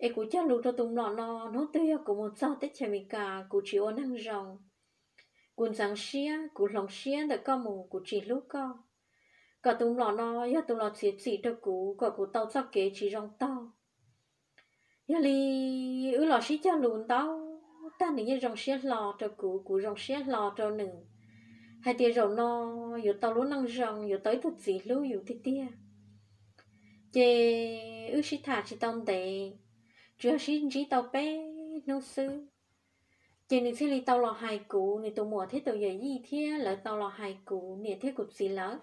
Es kuv cog lus rau tus mlom no, hnub twg yog kuv mus txog teb chaws Amelikas kuv tsis ua neeg zoo, kuv ntxeev siab, kuv hloov siab ntawm koj mus, kuv tsis hlub koj. kom tus mlom no yog tus los txiav txim rau kuv kom kuv tau txoj kev tsis zoo taug. Yog li wb los sib cog lus ntau tag, nws yeej zoo siab hlo rau kuv, kuv zoo siab hlo rau nws, hais tias zaum no yuav tau lub neej zoo, yuav tau ib tug txiv hlub yus tiag tiag. Ces wb sib tham tsis tau ntev, tsuas yog sib ntsib tau peb hnub xwb, ces nws thiaj li tau los hais kuv, nws tus muam thiab tus yawm yij thiab lawv tau los hais kuv niam thiab kuv txiv lawv.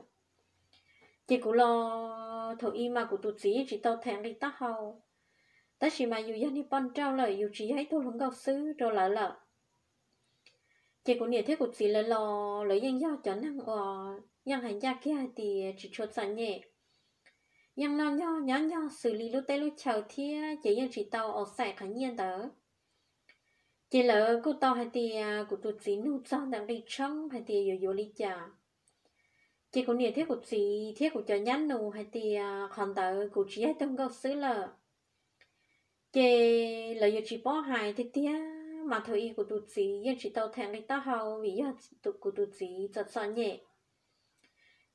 Ces kuv los thaum i mas kuv tus txiv yeej tsis tau them nqi taub hau, tab sis mas yus yog niag poj nrauj lawm, yus tsis yog ib tug hluas nkauj xwb rau lawv lawm. Ces kuv niam thiab kuv txiv lawv los lawv yeej yog cov neeg uas yeej hais ncaj kiag hais tias tsis tshua txom nyem, yeej noj nyog nyob nyog xws li lub teb lub chaw thiab ces yeej tsis tau aus xaim qhov nyiaj ntawd. Ces lawv kuj tau hais tias kuv tus txiv nug txog ntawm nqi tshoob hais tias yuav yuav li cas. Ces kuv niam thiab kuv txiv thiab kuv cov nyab nus hais tias qhov ntawd kuv tsis yog ib tug nkauj xwb lawm. Ces lawv yuav tsis paub hais tiag tiag, mas thaum i kuv tus txiv yeej tsis tau them nqi taub hau vim yog kuv tus txiv txom txom nyem.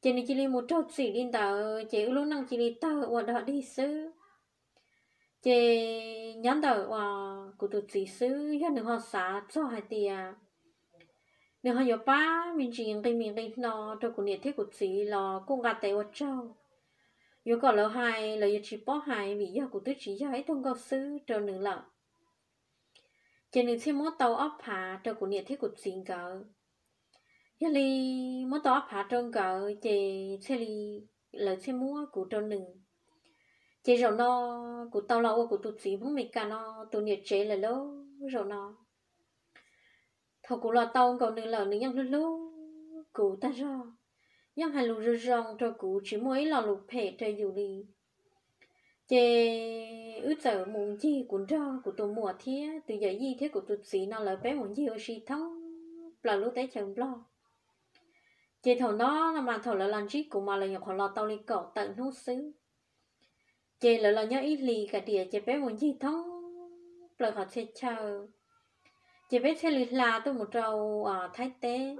Ces nws cia li mus raug txim li ntawd, ces wb lub neej cia li tawg ua dog dig xwb. Ces nyob ntawm uas kuv tus txiv xwb, yog nws ho xav txog hais tias nws ho yuav pab me ntsis nqi mis nqi hno rau kuv niam thiab kuv txiv los kuj nqa tes ua tsaug. Yuav kom lawv hais los yuav tsis paub hais vim yog kuv twb tsis yog ib tug nkauj xwb rau nws lawm. Ces nws thiaj muab tau ob phav rau kuv niam thiab kuv txiv nkawd. Yog li muab tau ob phav rau nkawd ces thiaj li lawv thiaj muab kuv rau nws. Ces zaum no kuv tau los ua kuv tus txiv Hmoob Meskas no tus niam tsev lawm lauj zaum no. Thaum kuv los tau nkaus nws lawm, nws yeej hlub hlub kuv tag zog, yeej hais lus zoo zoo rau kuv, tsis muaj ib lo lus phem rau yus li. Ces wb txawm mus ncig, kuv nrog kuv tus muam thiab tus yawm yij thiab kuv tus txiv no lawv peb mus ncig ua si thoob plaws lub teb chaws Nplog. Ces thaum no no mas thaum lawv los ntsib kuv mas lawv nyuam qhuav los tau li kaum tawm hnub xwb. Ces lawv los nyob ib hlis kiag tias ces peb mus ncig thoob plaws qhov txhia chaw, ces peb thiaj li hla tuaj mus rau Thaib teb.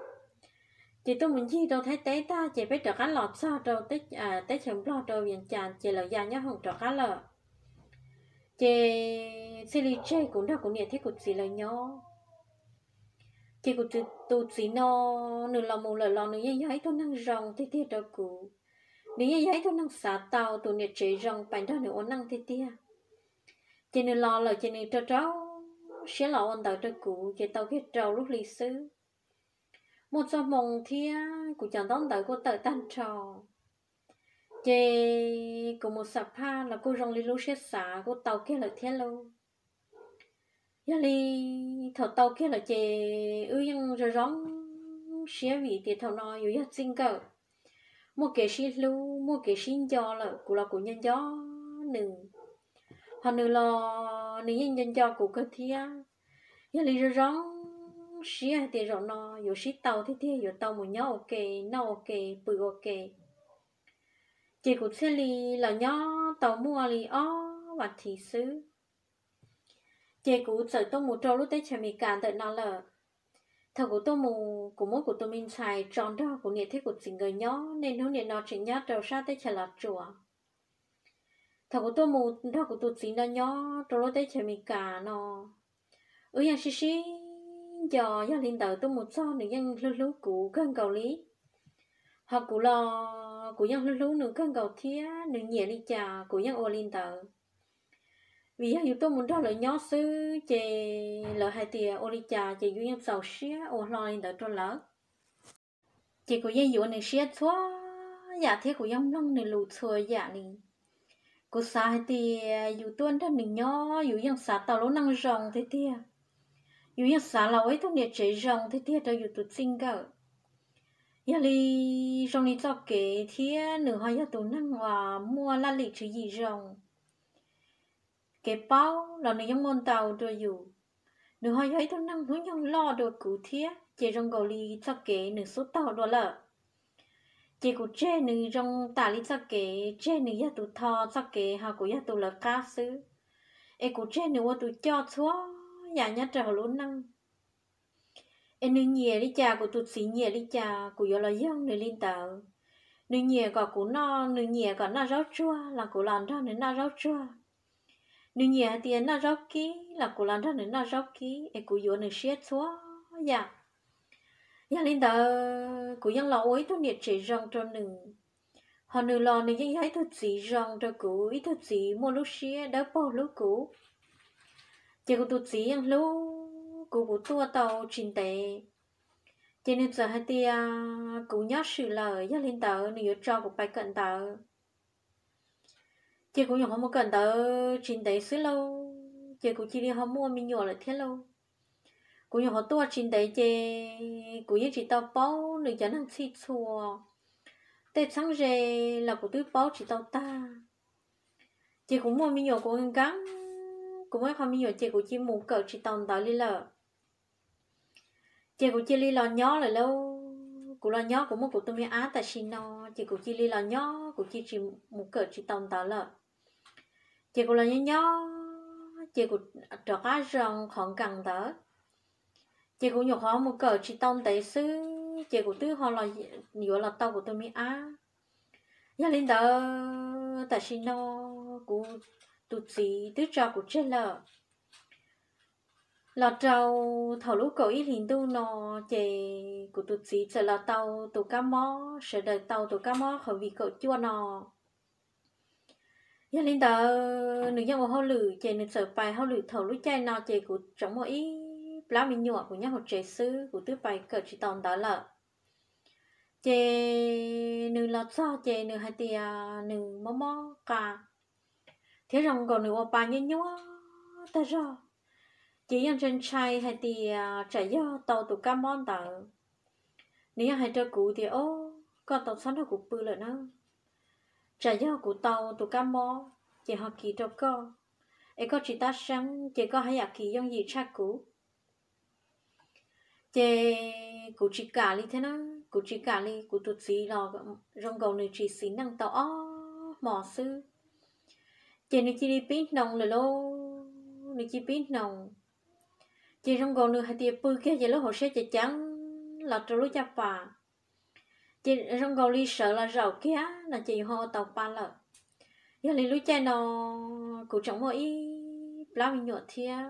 Ces tuaj mus ncig rau Thaib teb tag ces peb rov qab los txog rau teb chaws Nplog rau Vias Cas ces lawv ya nyob hoom rov qab lawm. Ces thiaj li tseg kuv nrog kuv niam thiab kuv txiv lawv nyob. Ces kuv tus txiv no, nws los mus lawm los nws yeej yog ib tug neeg zoo tiag tiag rau kuv. Nws yeej yog ib tug neeg xav tau tus niam tsev zoo pab nrog nws ua neej tiag tiag. Ces nws los lawm ces nws rau rau siab los ua ntawv rau kuv ces tau kiag rau lub hli xwb. Muaj txoj hmoo thiab kuv cov ntaub ntawv kuj tawm tag nrho. Ces kuv mus xam phaj los kuj zoo li lub siab xav kuj tau kiag lawm thiab lauj. Yog li thaum tau kiag lawm ces wb yeej zoo zoo siab vim tias thaum no yus yog txij nkawm, muaj kev sib hlub muaj kev sib nco lawm, kuv los kuv nco nco nws, ho nws los nws yeej nco nco kuv kawg thiab. Yog li zoo zoo siab hais tias zaum no yuav sib tau tiag tiag, yuav tau mus nyob ua ke, noj ua ke, pw ua ke. Ces kuv thiaj li los nyob tau muaj li ob vas thiv xwb, ces kuv txawm tuaj mus rau lub teb chaws Amelikas ntawm no lawm. Thaum kuv tuaj mus kuv muab kuv tus me ntxhais tso nrog kuv niam thiab kuv txiv nkawd nyob, niaj hnub nim no tseem nyob rau sab teb chaws Los Tsuas. Thaum kuv tuaj mus nrog kuv tus txiv no nyob rau lub teb chaws Amelikas no, wb yeej sib sib nco, yog li ntawd tuaj mus txog nws yeej hlub hlub kuv kawg nkaus li. Ho kuv los kuv yeej hlub hlub nws kawg nkaus thiab, nws nyiam li cas kuv yeej ua li ntawd. Vim yog yus tuaj mus nrog lawv nyob xwb ces lawv hais tias ua li cas ces yus yeej txaus siab ua hlo li ntawd rau lawv. Ces kuv yeej yuav nws siab txhua yam thiab kuv yeej mloog nws lus txhua yam li. Kuv xav hais tias yus tuaj nrog nws nyob yus yeej xav tau lub neej zoo tiag tiag, yus yeej xav los ua ib tug niam tsev zoo tiag tiag rau yus tus txij nkawm. Yog li zoo li txoj kev thiab nws ho yog tus neeg uas muaj laj lim tswv yim zoo, kev paub los nws yeej muaj ntau dua yus. Nws ho yog ib tug neeg hnub nyoog loj dua kuv thiab, ces zoo nkaus li txoj kev nws xub taug dua lawm. Ces kuv tseg nws zoo tam li txoj kev, tseg nws yog tus tho txoj kev ho kuv yog tus lawv qab xwb. Es kuv tseg nws ua tus coj txhua yam nyob rau hauv lub neej. Es nws nyiam li cas, kuv tus txiv nyiam li cas, kuv yuav los yoog nws li ntawd. Nws nyiam kom kuv noj, nws nyiam kom noj zaub tsuag los kuv los nrog nws noj zaub tsuag. Nws nyiam hais tias noj zaub kib los kuv los nrog nws noj zaub kib es kuv yuav nws siab txhua yam. Yog li ntawd kuv yeej los ua ib tug niam tsev zoo rau nws, ho nws los nws yeej yog ib tug txiv zoo rau kuv, ib tug txiv muaj lub siab dawb paug hlub kuv. Ces kuv tus txiv yeej hlub kuv, kuv tuaj tau tsis ntev ces nws txawm hais tias kuv nyob swm lawm, yog li ntawd nws yuav tso kuv pais kawm ntawv. Ces kuv nyuam qhuav mus kawm ntawv tsis ntev xwb lauj, ces kuv cia li ho muaj me nyuam lawm thiab lauj. Kuv nyuam qhuav tuaj tsis ntev ces kuv yeej tsis tau paub nws cov neeg txhij txhua, tej txheeb ze los kuv twb paub tsis tau tag. Ces kuv muaj me nyuam kuv nkees, kuv muaj ib qho me nyuam ces kuv cia li mus kawm tsis tau ntawv li lawm. Ces kuv cia li los nyob lawm lauj. Kuv los nyob kuv muaj kuv tus me ab tam sim no, ces kuv cia li los nyob kuv cia li mus kawm tsis tau ntawv lawm. Ces kuv los nyob nyob ces kuv rov qab zoo qhov nkees ntawd. Ces kuv nyuam qhuav mus kawm tsis tau ntev xwb ces kuv twb ho yuav los tau kuv tus me ab. Yog li ntawd tam sim no kuv tus txiv twb tso kuv tseg lawm. Los rau thaum lub kaum ib hlis ntuj no ces kuv tus txiv txawm los tau tus kab mob, sawv daws tau tus kab mob COVID kaum cuaj no. Yog li ntawd nws yeej ua hauj lwm ces nws txawm pais hauj lwm thaum lub caij no ces kuv tseem muaj ib plab me nyuam kuv nyob hauv tsev xwb, kuv twb pais kawm tsis tau ntawv lawm. Ces nws los txog ces nws hais tias nws mob mob qa thiab zoo nkaus nws ua pa nyuaj nyuaj tag zog. Ces yeej ntshai ntshai hais tias tsam yog tau tus kab mob ntawd. Nws yeej hais rau kuv tias, Ob, koj tau txhob nrog kuv pw lawm na. Tsam yog kuv tau tus kab mob ces ho kis rau koj, es koj tsis tab seeb ces koj haj yam kis yooj yim tshaj kuv. Ces kuv tsis kam li thiab na, kuv tsis kam li. Kuv tus txiv los zoo nkaus nws tsis xis neej tau ob hmo xwb, ces nws cia li pib hnoos lawm lauj, nws cia li pib hnoos. Ces zoo nkaus nws hais tias pw kiag ces lub hauv siab ceev ceev los rau lub caj pas, ces zoo nkaus li sawv los zaum kiag no ces yus ho ua tau pa lawm. Yog li lub caij no kuv tseem muaj ib plab me nyuam thiab,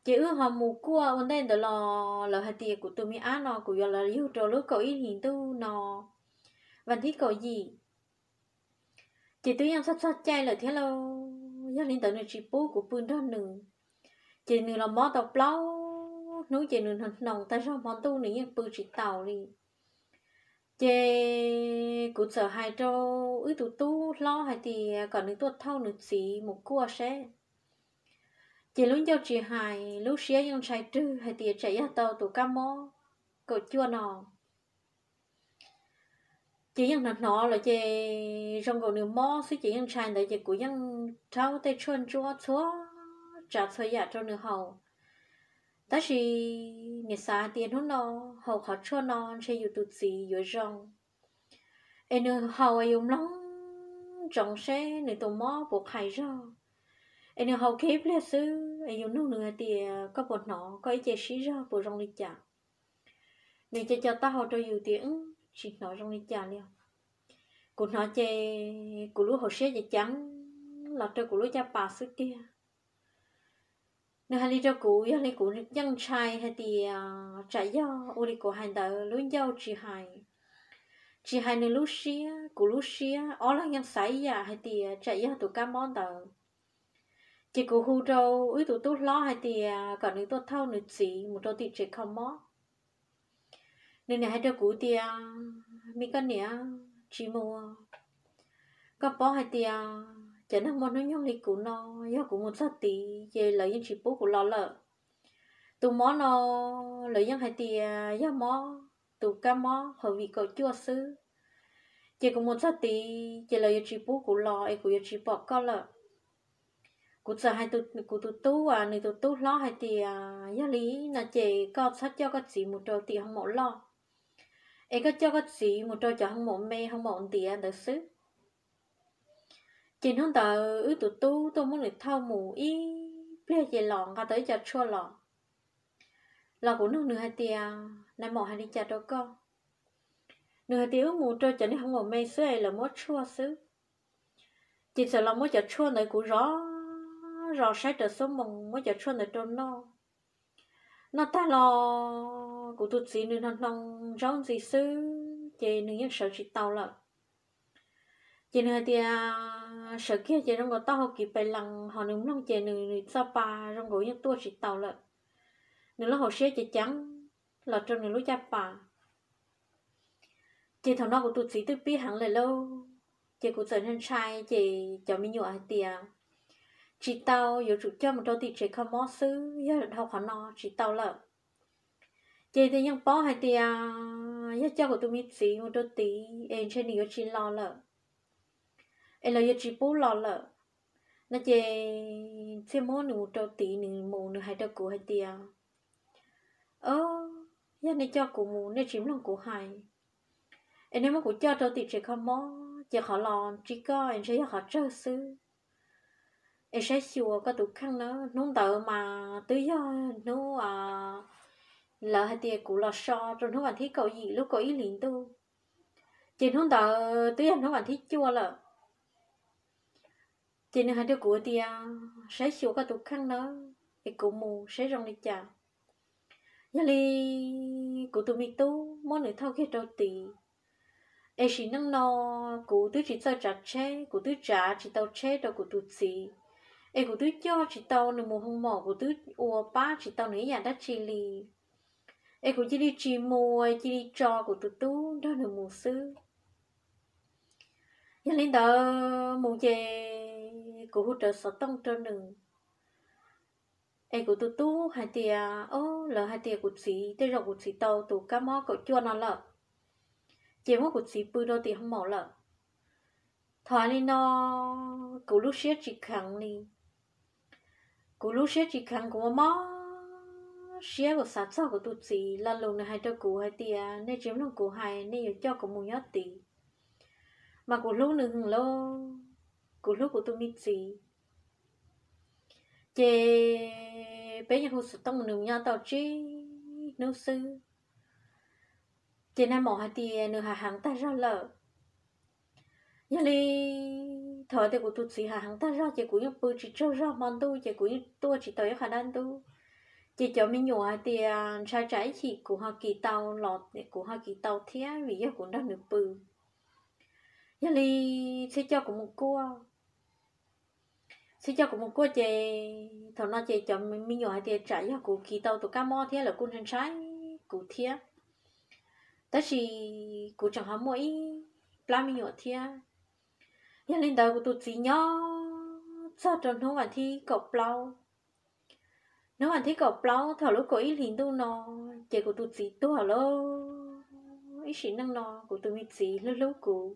ces wb ho mus kuaj ua ntej ntawd los lawv hais tias kuv tus me ab no kuv yuav los yug rau lub kaum ib hlis ntuj no, vas thib kaum yim. Ces twb yeej txog txog caij lawm thiab lauj, yog li ntawd nws tsis pub kuv pw nrog nws. Ces nws los mob tau plaub hnub ces nws hnoos hnoos tag zog, hmo ntuj nws yeej pw tsis taus li. Ces kuv txawm hais rau wb tus tub hlob hais tias kom nws tuaj thauj nws txiv mus kuaj seb. Ces lub ncauj tsis hais, lub siab yeej ntshai rwg hais tias tsam yog tau tus kab mob kaum cuaj no. Ces yeej hnov hnov lawm ces zoo nkaus nws mob xwb ces yeej ntshai ntawd ces kuv yeej rhaub tej tshuaj ntsuab txhua tsav txhua yam rau nws haus. Tab sis niam xav hais tias hnub no haus qhov tshuaj no ntshe yus tus txiv yuav zoo, es nws haus es yus mloog ntsoov seb nws tus mob puas qhais zog. Es nws haus kiag ib pliag xwb es yus nug nws hais tias koj puas hnov, koj ib ce sib zog puas zoo li cas? Nws ces co taub hau rau yus tias wb tsis hnov zoo li cas li. Kuv hnov ces kuv lub hauv siab ces ceev los rau kuv lub caj pas xwb tiag. Nws hais li rau kuv, yog li kuv yeej ntshai hais tias tsam yog ua li kuv hais ntawd, lub ncauj tsis hais, tsis hais nws lub siab, kuv lub siab, ob leeg yeej xav ib yam hais tias tsam yog tus kab mob ntawd. Ces kuv hu rau wb tus tub hlob hais tias kom nws tuaj thauj nws txiv mus rau tim tsev kho mob. Nws niam hais rau kuv tias, me koj niam, tsis mus. Koj paub hais tias cov neeg muaj hnub nyoog li kuv no, yog kuv mus txog tid ces lawv yeej tsis pub kuv los lawm. Tus mob no lawv yeej hais tias yog mob, tus kab mob COVID kaum cuaj xwb. Ces kuv mus txog tid ces lawv yuav tsis pub kuv los es kuv yuav tsis pom koj lawm. Kuv txawm hais kuv tus tub, nws tus tub hlob hais tias yog li no ces koj txhob coj koj txiv mus rau tim hoo maum loj, es koj coj koj txiv mus rau cov hoo maum me hoo maum ntiav ntawd xwb. Ces hnub ntawd wb tus tub tuaj muab nws thauj mus ib pliag ces los nqa tau ib co tshuaj los. Los kuv nug nws hais tias, nais maum hais li cas rau koj? Nws hais tias wb mus rau cov niag hoo maum me xwb es lawv muab tshuaj xwb. Ces txawm los muab cov tshuaj ntawd kuv zov zov saib raws xuab moos muab cov tshuaj ntawd rau noj. Noj tag los kuv tus txiv nws hnoos hnoos ntsaub ntxiv xwb ces nws yeej sawv tsis tau lawm. Ces nws hais tias sawv kiag ces zoo nkaus taub hau kiv pes lees ho nws mloog ces nws txoj pa zoo nkaus yeej tuaj tsis tau lawm. Nws lub hauv siab ces ceev los rau nws lub caj pas. Ces thaum no kuv tus txiv twb pib heev lawm lauj, ces kuv txawm ntshai ntshai ces cov me nyuam hais tias tsis tau, yuav tsum coj mus rau tim tsev kho mob xwb, yog dhau qhov no tsis tau lawm. Ces tias yeej paub hais tias yog coj kuv tus me txiv mus rau tid es ntshe nws yuav tsis los lawm, es lawv yuav tsis pub los lawm no ces thiaj muab nws mus rau tid. Nws mus nws hais rau kuv hais tias, o, yog nej coj kuv mus nej tsis mloog kuv hais, es nej muab kuv coj rau tim tsev kho mob ces qhov los tsis koj es ntshe yog qhov tsawg xwb. Es saib xyuas koj tus kheej na, hnub ntawd mas twb yog hnub, lawv hais tias kuv los so rau hnub vas thib kaum yim lub kaum ib hlis ntuj, ces hnub ntawd twb yog hnub vas thib cuaj lawm. Ces nws hais rau kuv tias saib xyuas koj tus kheej nawb, es kuv mus saib zoo li cas. Yog li kuv tus me tub muab nws thauj kiag rau tid. Es sim neej no kuv twb tsis txawj tsav tsheb, kuv twb tsav tsis tau tsheb rau kuv tus txiv, es kuv twb coj tsis tau nws mus hoo mom, kuv twb ua pab tsis tau nws ib yam dab tsi li. Es kuv cia li tsis mus, cia li tso kuv tus tub nrog nws mus xwb. Yog li ntawd mus ces kuv hu rawv xov tooj rau nws. Es kuv tus tub hais tias, o, lawv hais tias kuv txiv, tej zaum kuv txiv tau tus kab mob kaum cuaj no lawm, ces muab kuv txiv pw rau tim hoo mom lawm. Thaum li no kuv lub siab tsis kheev li. Kuv lub siab tsis kheev, kuv mob mob siab, kuv xav txog kuv tus txiv lo lus nws hais rau kuv hais tias nej tsis mloog kuv hais, nej yuav coj kuv mus nyob tid. Mas kuv hlub nws heev lauj, kuv hlub kuv tus me txiv. Ces peb yeej hu xov tooj, nws nyob tau tsib hnub xwb, ces nag mom hais tias nws hav heev tag zog lawm. Yog li thaum tias kuv tus txiv hav heev tag zog ces kuv yeej pw tsis tsaug zog, hmo ntuj ces kuv yeej tuaj tsis tau ib qho dab ntub. Ces cov me nyuam hais tias ntshai tsam ib chim kuv ho kis tau los kuv ho kis tau thiab vim yog kuv nrog nws pw. Yog li thiaj coj kuv mus kuaj. Thiaj coj kuv mus kuaj ces thaum no ces cov me nyuam hais tias tsam yog kuv kis tau tus kab mob thiab lawv kuj ntshai ntshai kuv thiab. Tab sis kuv tseem ho muaj ib plab me nyuam thiab. Yog li ntawd kuv tus txiv nyob txog rau hnub vas thib kaum plaub. Hnub vas thib kaum plaub thaum lub kaum ib hlis ntuj no, ces kuv tus txiv tuag lawm. Ib sim neej no kuv tus me txiv hlub hlub kuv,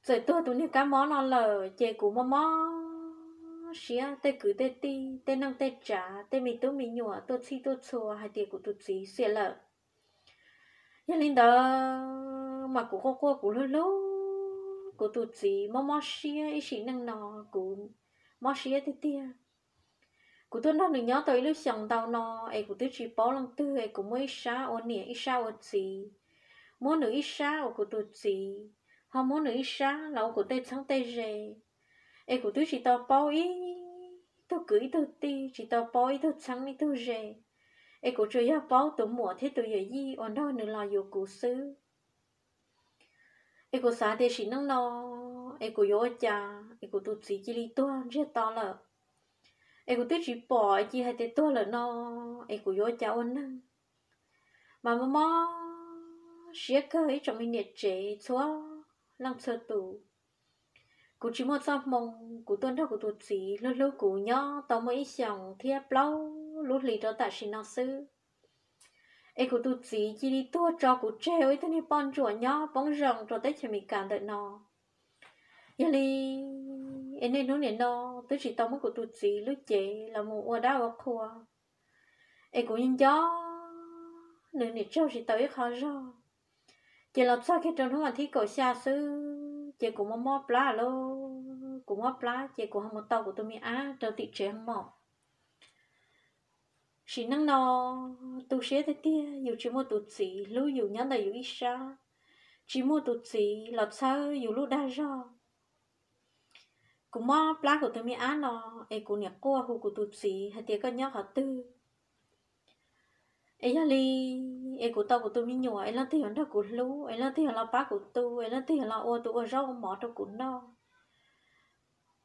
txawm tuag tus niag kab mob no lawm ces kuv mob mob siab, tej kwv tej tij, tej neej tej tsav, tej me tub me nyuam tuaj txhij tuaj txhua hais tias kuv tus txiv xiam lawm. Yog li ntawd mas kuv quaj quaj kuv hlub hlub kuv tus txiv, mob mob siab, ib sim neej no kuv mob siab tiag tiag. Kuv tuaj nrog nws nyob tau ib lub xyoos ntau no es kuv twb tsis paub leej twg, es kuv muab ib sab ua niam ib sab ua txiv, muab nws ib sab ua kuv tus txiv, ho muab nws ib sab los ua kuv tej txheeb tej ze. Es kuv twb tsis tau paub ib tug kwv ib tug tij, tsis tau paub ib tug txheeb ib tug ze, es kuv tsuas yog paub tus muam thiab tus yawm yij uas nrog nws los yuav kuv xwb. Es kuv xav tias sim neej no es kuv yuav ua cas es kuv tus txiv cia li tuag ntsiag to lawm. Es kuv twb tsis pom cia hais tias tuag lawm no, es kuv yuav ua cas ua neeg. Mas mob mob siab kawg ib tsoom me niam tsev txhua leej txhua tus. Kuv tsis muaj txoj hmoo, kuv tuaj nrog kuv tus txiv hlub hlub kuv nyob tau muaj ib xyoos thiab plaub lub hlis rau tam sim no xwb, es kuv tus txiv cia li tuag tso kuv tseg ua ib tug niag poj ntsuam nyob poob zoo rau teb chaws Amelikas ntawm no. Yog li es niaj hnub nim no twb tsis tau muab kuv tus txiv lub cev los mus ua dab ua qhua, es kuv nco nco nws niam tsaug tsis tau ib qho zog. Ces los txog kiag rau hnub vas thib kaum xya xwb ces kuv mob mob plab lauj, kuv mob plab ces kuv ho mus tau kuv tus me ab rau tim tsev hoo mom. Sim neej no tu siab tiag tiag, yus tsis muaj tus txiv hlub yus nyob ntawm yus ib sab, tsis muaj tus txiv los txhawb yus lub dag zog. Kuv mob plab kuv tus me ab no, es kuv niam quaj hu kuv tus txiv hais tias koj nyob qhov twg, es yog li es kuv tau kuv tus me nyuam es leej twg yuav nrog kuv hlub, es leej twg yuav los pab kuv tu, es leej twg yuav los ua tus ua zaub ua mov rau kuv noj.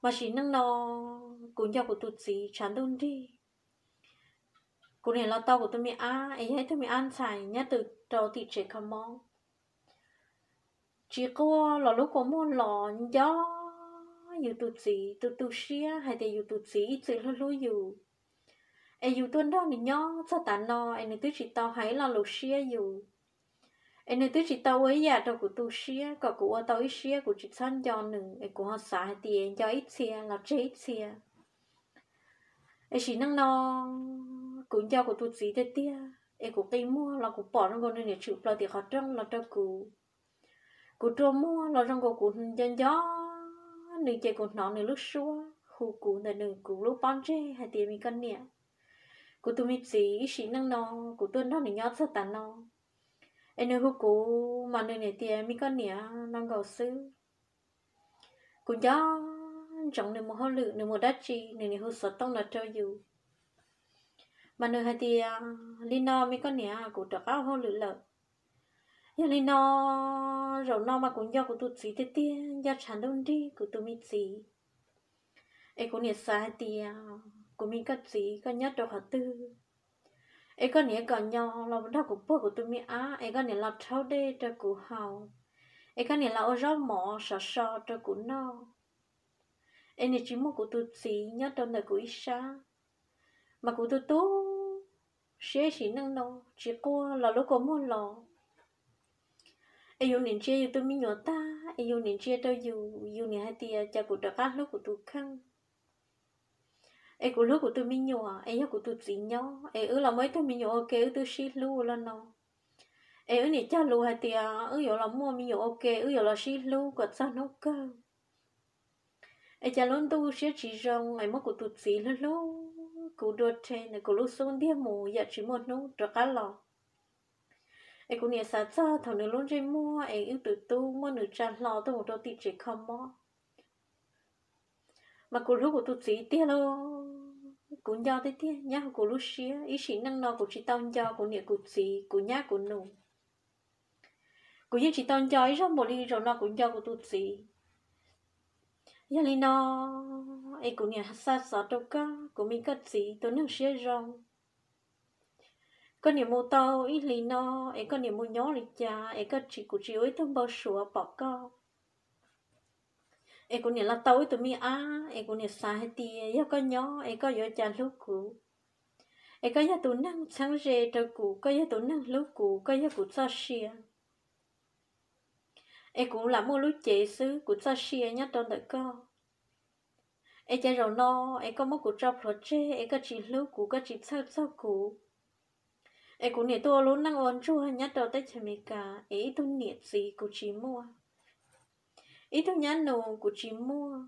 Mas sim neej no kuv nco kuv tus txiv tshav ntuj nrig. Kuv niam los tau kuv tus me ab, es yog ib tug me ab ntxhais nyob rau tim tsev kho mob. Tsis quaj los lub kua muag los nco yus tus txiv tus tu siab hais tias yus tus txiv ib txwm hlub hlub yus, es yus tuaj nrog nws nyob txog tav no es nws twb tsis tau hais ib lo lus siab yus, es nws twb tsis tau ua ib yam rau kuv tu siab kom kuv ua tau ib siab kuv tsis txhob nco nws, es kuv ho xav hais tias nco ib txhia los tseg ib txhia. Es sim neej no kuv nco kuv tus txiv tiag tiag, es kuv qi muag los kuv pom zoo nkaus nws niam tshwm plaws tim qhov rooj los rau kuv. Kuv rua muag los zoo nkaus kuv nco nco nws ces kuv hnov nws lub suab hu kuv ntawm nws kuv lub pob ntseg hais tias me koj niam, kuv tus me txiv ib sim neej no kuv tuaj nrog nws nyob txog tav no, es nws hu kuv mas nws niam tias me koj niam no nkaus xwb. Kuv nco ntsoov nws mus hauj lwm, nws mus dab tsi nws niam hu xov tooj los rau yus, mas nws hais tias li no me koj niam, kuv rov qab ua hauj lwm lawm. Yog li no zaum no mas kuv nco kuv tus txiv tiag tiag, nco tshav ntuj nrig kuv tus me txiv. Es kuv niam xav hais tias kuv me koj txiv koj nyob rau qhov twg, es koj niam kom nyo los nrog kuv puag kuv tus me ab, es koj niam los rhaub dej rau kuv haus, es koj niam los ua zaub mov sov so rau kuv noj, es nws tsis muaj kuv tus txiv nyob rau ntawm kuv ib sab, mas kuv tu tu siab sim neej no tsis quaj los lub kua muag los. Es yus niam ntsia yus tus me nyuam tag, es yus niam ntsia rau yus, yus niam hais tias cas kuv rov qab hlub kuv tus kheej. Es kuv hlub kuv tus me nyuam, es yog kuv tus txiv nyob, es wb los muaj ib tug me nyuam ua ke wb twb sib hlub ua luaj no. Es wb niam cog lus hais tias wb yuav los muaj me nyuam ua ke wb yuav los sib hlub kom txog hnub kawg. Es cas lub ntuj siab tsis zoo es muab kuv tus txiv hlub hlub kuv dua rhe ntawm kuv lub xub ntiag mus yam tsis muaj hnub rov qab los. Es kuv niam xav txog thaum nws lub ntsej muag es wb tus tub muab nws tsa hlo tuaj mus rau tim tsev kho mob. Mas kuv hlub kuv tus txiv tiag lauj, kuv nco tiag tiag nyob hauv kuv lub siab, ib sim neej no kuv tsis tau nco kuv niam kuv txiv kuv nyab kuv nus. Kuv yeej tsis tau nco ib zaug npaum li zaum no kuv nco kuv tus txiv. Yog li no, es kuv niam xa xov rau koj, kuv me koj txiv tus neeg siab zoo. Koj niam mus tau ib hlis no, es koj niam mus nyob li cas, es koj tsis, kuv tsis ua ib tug npau suav pom koj. Es kuv niam los tau ib tug me ab, es kuv niam xav hais tias yog koj nyob, es koj yuav cas hlub kuv. Es koj yog tus neeg txheeb ze rau kuv, koj yog tus neeg hlub kuv, koj yog kuv txoj sia. Es kuv lam muaj lub cev xwb, kuv txoj sia nyob rau ntawm koj. Es cas zaum no, es koj muab kuv tso plhuav tseg, es koj tsis hlub kuv, koj tsis txhawj txog kuv. Es kuv niam tuaj ua lub neej ua ntsuag nyob rau teb chaws Amelikas, es ib tug niam txiv kuv tsis muaj, ib tug nyab nus kuv tsis muaj,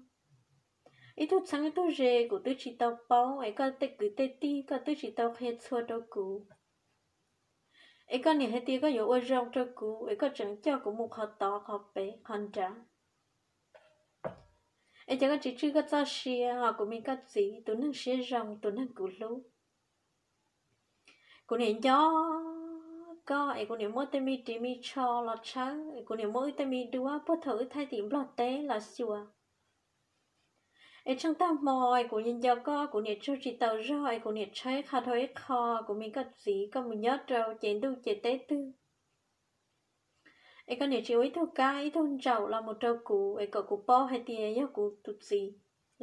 ib tug txheeb ib tug ze kuv twb tsis tau paub, es koj tej kwv tej tij koj twb tsis tau qhia txhua rau kuv. Es koj niam hais tias koj yuav ua zoo rau kuv, es koj tseem coj kuv mus qhov tod qhov pem qhov nrad. Es cas koj tsis tswj koj txoj sia, ho kuv me koj txiv tus neeg siab zoo, tus neeg kuv hlub. Kuv niam nco koj, es kuv niam muab tej me ris me tsho los tshawb, es kuv niam muab wb tej me duab puag thaum wb thaij tim Nplog teb los xyuas. Es tsheej tag hmo, es kuv nco koj, kuv niam tsaug tsis tau zog, es kuv niam tshawb qhov dhau ib qho, kuv me koj txiv, koj mus nyob rau ces ntuj ces teb twg. Es koj niam tsis ua ib tug kab ib tug ntsaum los mus rau kuv, es kom kuv paub hais tias yog kuv tus txiv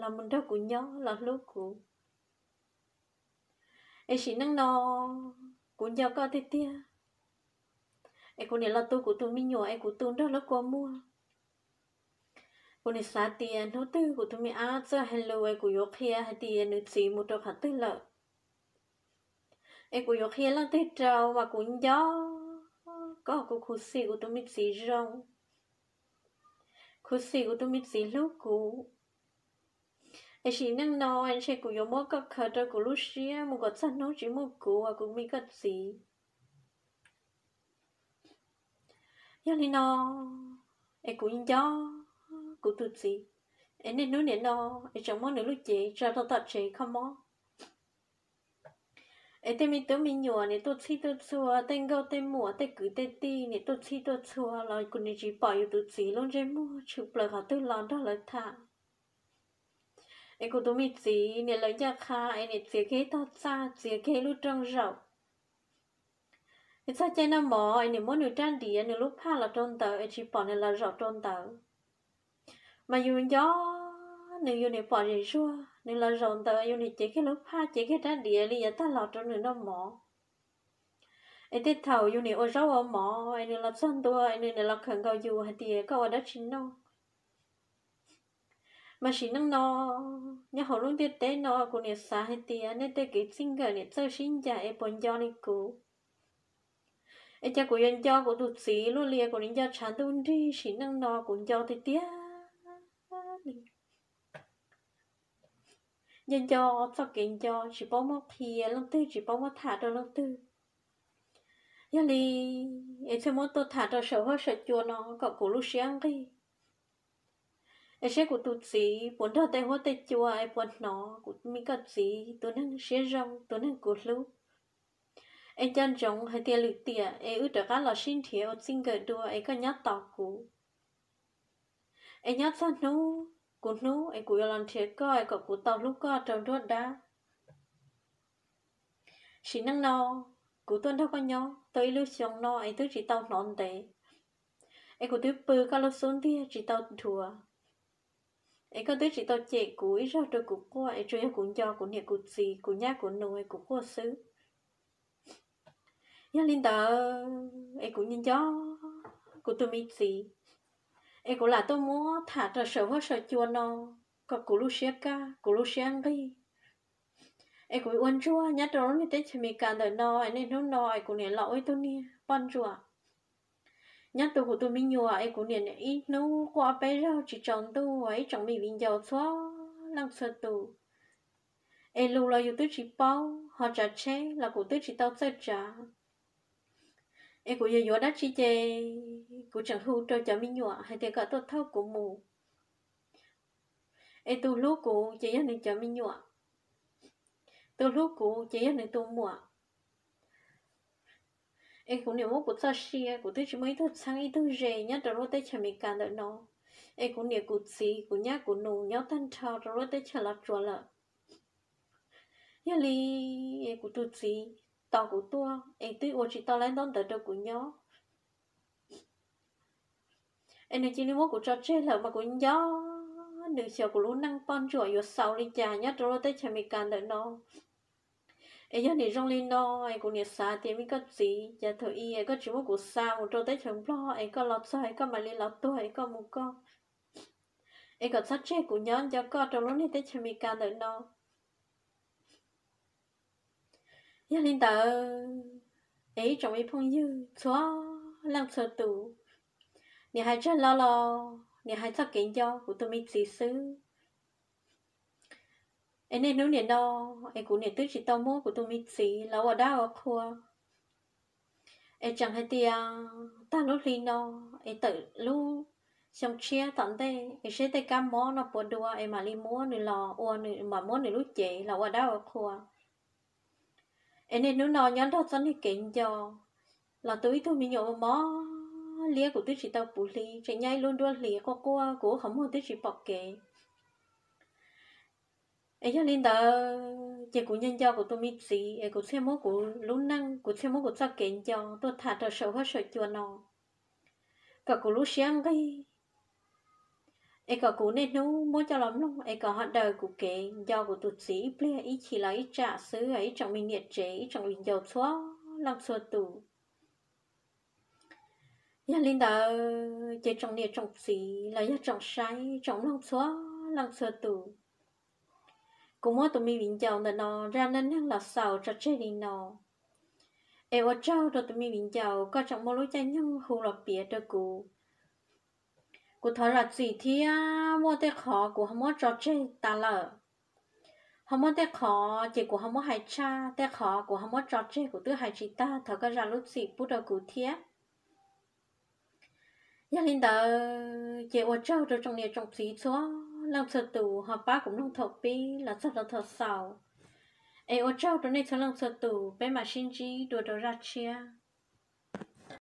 los mus nrog kuv nyob los hlub kuv. Es sim neej no, kuv nco koj tiag tiag. Es kuv niam los tu kuv tus me nyuam, es kuv tu nrog lub kua muag. Kuv niam xav tias hnub twg kuv tus me ab txawj hais lus, es kuv yuav qhia hais tias nws txiv mus rau qhov twg lawm. Es kuv yuav qhia leej twg rau, mas kuv nco koj, kuv khuv xim kuv tus me txiv zoo, khuv xim kuv tus me txiv hlub kuv. Es sim neej no, ntshe kuv yuav muab koj khaws rau kuv lub siab mus kom txog hnub tsis muaj kuv, kuv me koj txiv. Yog li no es kuv nco kuv tus txiv, es niaj hnub nim no es tseem muab nws lub cev tso rau tom tsev kho mob. Es tej me tub me nyuam nim tuaj txhij tuaj txhua, tej nkauj tej muam tej kwv tej tij nim tuaj txhij tuaj txhua los kuv nim tsis pom yus tus txiv lub ntsej muag tshwm plaws qhov twg los nrog lawv tham. Es kuv tus me txiv nim lawv ncaj qha es nim txiav kiag tog txaj, txiav kiag lub rooj zaum. Es txog caij noj mov es nim muab nws rab diav nws lub phaj los rau ntawd es tsis pom nws los zaum rau ntawd. Mas yus nco nws, yus nim pom zem zuag nws los zaum ntawd, yus nim cev kiag lub phaj cev kiag rab diav li yav tag los rau nws noj mov. Es tej thaum yus nim ua zaub ua mov es nws los txog ntua es nws nim los khawm nkaus yus hais tias koj ua dab tsi noj. Mas sim neej no nyob hauv lub ntiaj teb no kuv nim xav hais tias nej tej kev txij nkawm nim txawj sib ncaim es puas nco li kuv. Es cas kuv yuav nco kuv tus txiv luaj li, kuv nim nco tshav ntuj nrig, sim neej no kuv nco tiag tiag li. Nco nco txoj kev nco, tsis paub muab qhia leej twg, tsis paub muab tham rau leej twg. Yog li es thiaj muab tuaj tham rau saum huab saum cua no kom kuv lub siab nqig. Es seb kuv tus txiv puas nrog tej huab tej cua es puas hnov kuv me koj txiv tus neeg siab zoo, tus neeg kuv hlub. Es nco ntsoov hais tias lwm tiam es wb rov qab los sib nrhiav ua txij nkawm dua es koj nyob tos kuv. Es nyob txog hnub kuv hnub es kuv yuav los nrhiav koj es kom kuv tau hlub koj rau nruab dab. Sim neej no kuv tuaj nrog koj nyob tau ib lub xyoo no es twb tsis tau hnov ntev, es kuv twb pw koj lub xub ntiag tsis tau dhuav, es koj twb tsis tau cem kuv ib zaug rau kuv quaj, es tsuas yog kuv nco kuv niam kuv txiv, kuv nyab kuv nus es kuv quaj xwb. Yog li ntawd es kuv nco nco kuv tus me txiv, es kuv lam tuaj muab tham rau saum huab saum cua no kom kuv lub siab kaj, kuv lub siab nqig. Es kuv ua ntsuag nyob rau lub niag teb chaws Amelikas ntawm no, es niaj hnub no es kuv niam los ua ib tug niag poj ntsuam nyob tu kuv tus me nyuam, es kuv niam ib hnub quaj ob peb zaug tsis tsaus ntuj, ib tsoom me viv ncaus txhua leej txhua tus. Es lus los yus twb tsis paub, ho tsav tsheb los kuv twb tsis tau txawj tsav. Es kuv yuav yuav dab tsi ces kuv tseem hu rau cov me nyuam hais tias kom tuaj thauj kuv mus. Es tus hlub kuv ces yog nws cov me nyuam, tus hlub kuv ces yog nws tus muam. Es kuv niam muab kuv txoj sia, kuv twb tsis muaj ib tug txheeb ib tug ze nyob rau lub teb chaws Amelikas ntawm no. Es kuv niam kuv txiv, kuv nyab kuv nus nyob tag nrho rau lub teb chaws Los Tsuas lawm. Yog li es kuv tus txiv tos kuv tuaj es twb ua tsis tau laib ntaub ntawv rau kuv nyob. Es nws cia li muab kuv tso tseg lawm mas kuv nco nws xyov kuv lub neej poj ntsuam yuav xaus li cas nyob rau lub teb chaws Amelikas ntawm no. Es yog nim zoo li no es kuv niam xav tias me koj txiv, cas thaum i es koj tsis muab kuv xa mus rau teb chaws Nplog es koj los txog es koj mam li los tuag es koj mus koj, es kom txhob tseg kuv nyob nco koj rau lub niag teb chaws Amelikas ntawm no. Yog li ntawd es ib tsoom me phooj ywg txhua leej txhua tus, niam hais tsawg los los niam hais txoj kev nco kuv tus me txiv xwb. Es niaj hnub nim no es kuv niam twb tsis tau muab kuv tus me txiv los ua dab ua qhua. Es tseem hais tias tag lub hli no es tawm lub xyoo tshiab tom ntej es seb tej kab mob no puas dua es mam li muab nws los ua, mam muab nws lub cev los ua dab ua qhua. Es niaj hnub no nyob nrog txoj niag kev nco los tu ib tug me nyuam mos mos liab, kuv twb tsis tau puv hli, tseem nyob ib lub nruab hlis quaj quaj, kuv ub qhov muag twb tsis pom kev. Es yog li ntawd ces kuv nco nco kuv tus me txiv es kuv thiaj muab kuv lub neej, kuv thiaj muab kuv txoj kev nco tuaj tham rau saum huab saum cua no, kom kuv lub siab nqig, es kom kuv niaj hnub muab coj los mloog es kom ho daws kuv kev nco kuv tus txiv ib pliag ib chim los ib tsam xwb ib tsoom me niam tsev ib tsoom viv ncaus txhua leej txhua tus. Yog li ntawd ces tsoom niam tsoom txiv los yog tsoom saib tsoom mloog txhua leej txhua tus, kuv muab tus me viv ncaus ntawm no zaj neej neeg los xaus tso tseg li no. Es ua tsaug rau tus me viv ncaus koj tseem muaj lub caij nyoog hu los piav rau kuv. Kuv thov zam txim thiab muaj tej qhov kuv ho muab tso tseg tas lawm, ho muaj tej qhov ces kuv ho muab hais tshaj, tej qhov kuv ho muab tso tseg kuv twb hais tsis tag, thov koj zam lub txim pub rau kuv thiab. Yog li ntawd ces ua tsaug rau tsoom niam tsoom txiv txhua leej txhua tus ho pab kuv mloog thaum pib los txog rau thaum xaus. Es ua tsaug rau nej txhua leej txhua tus, peb mam sib ntsib dua rau zaj tshiab.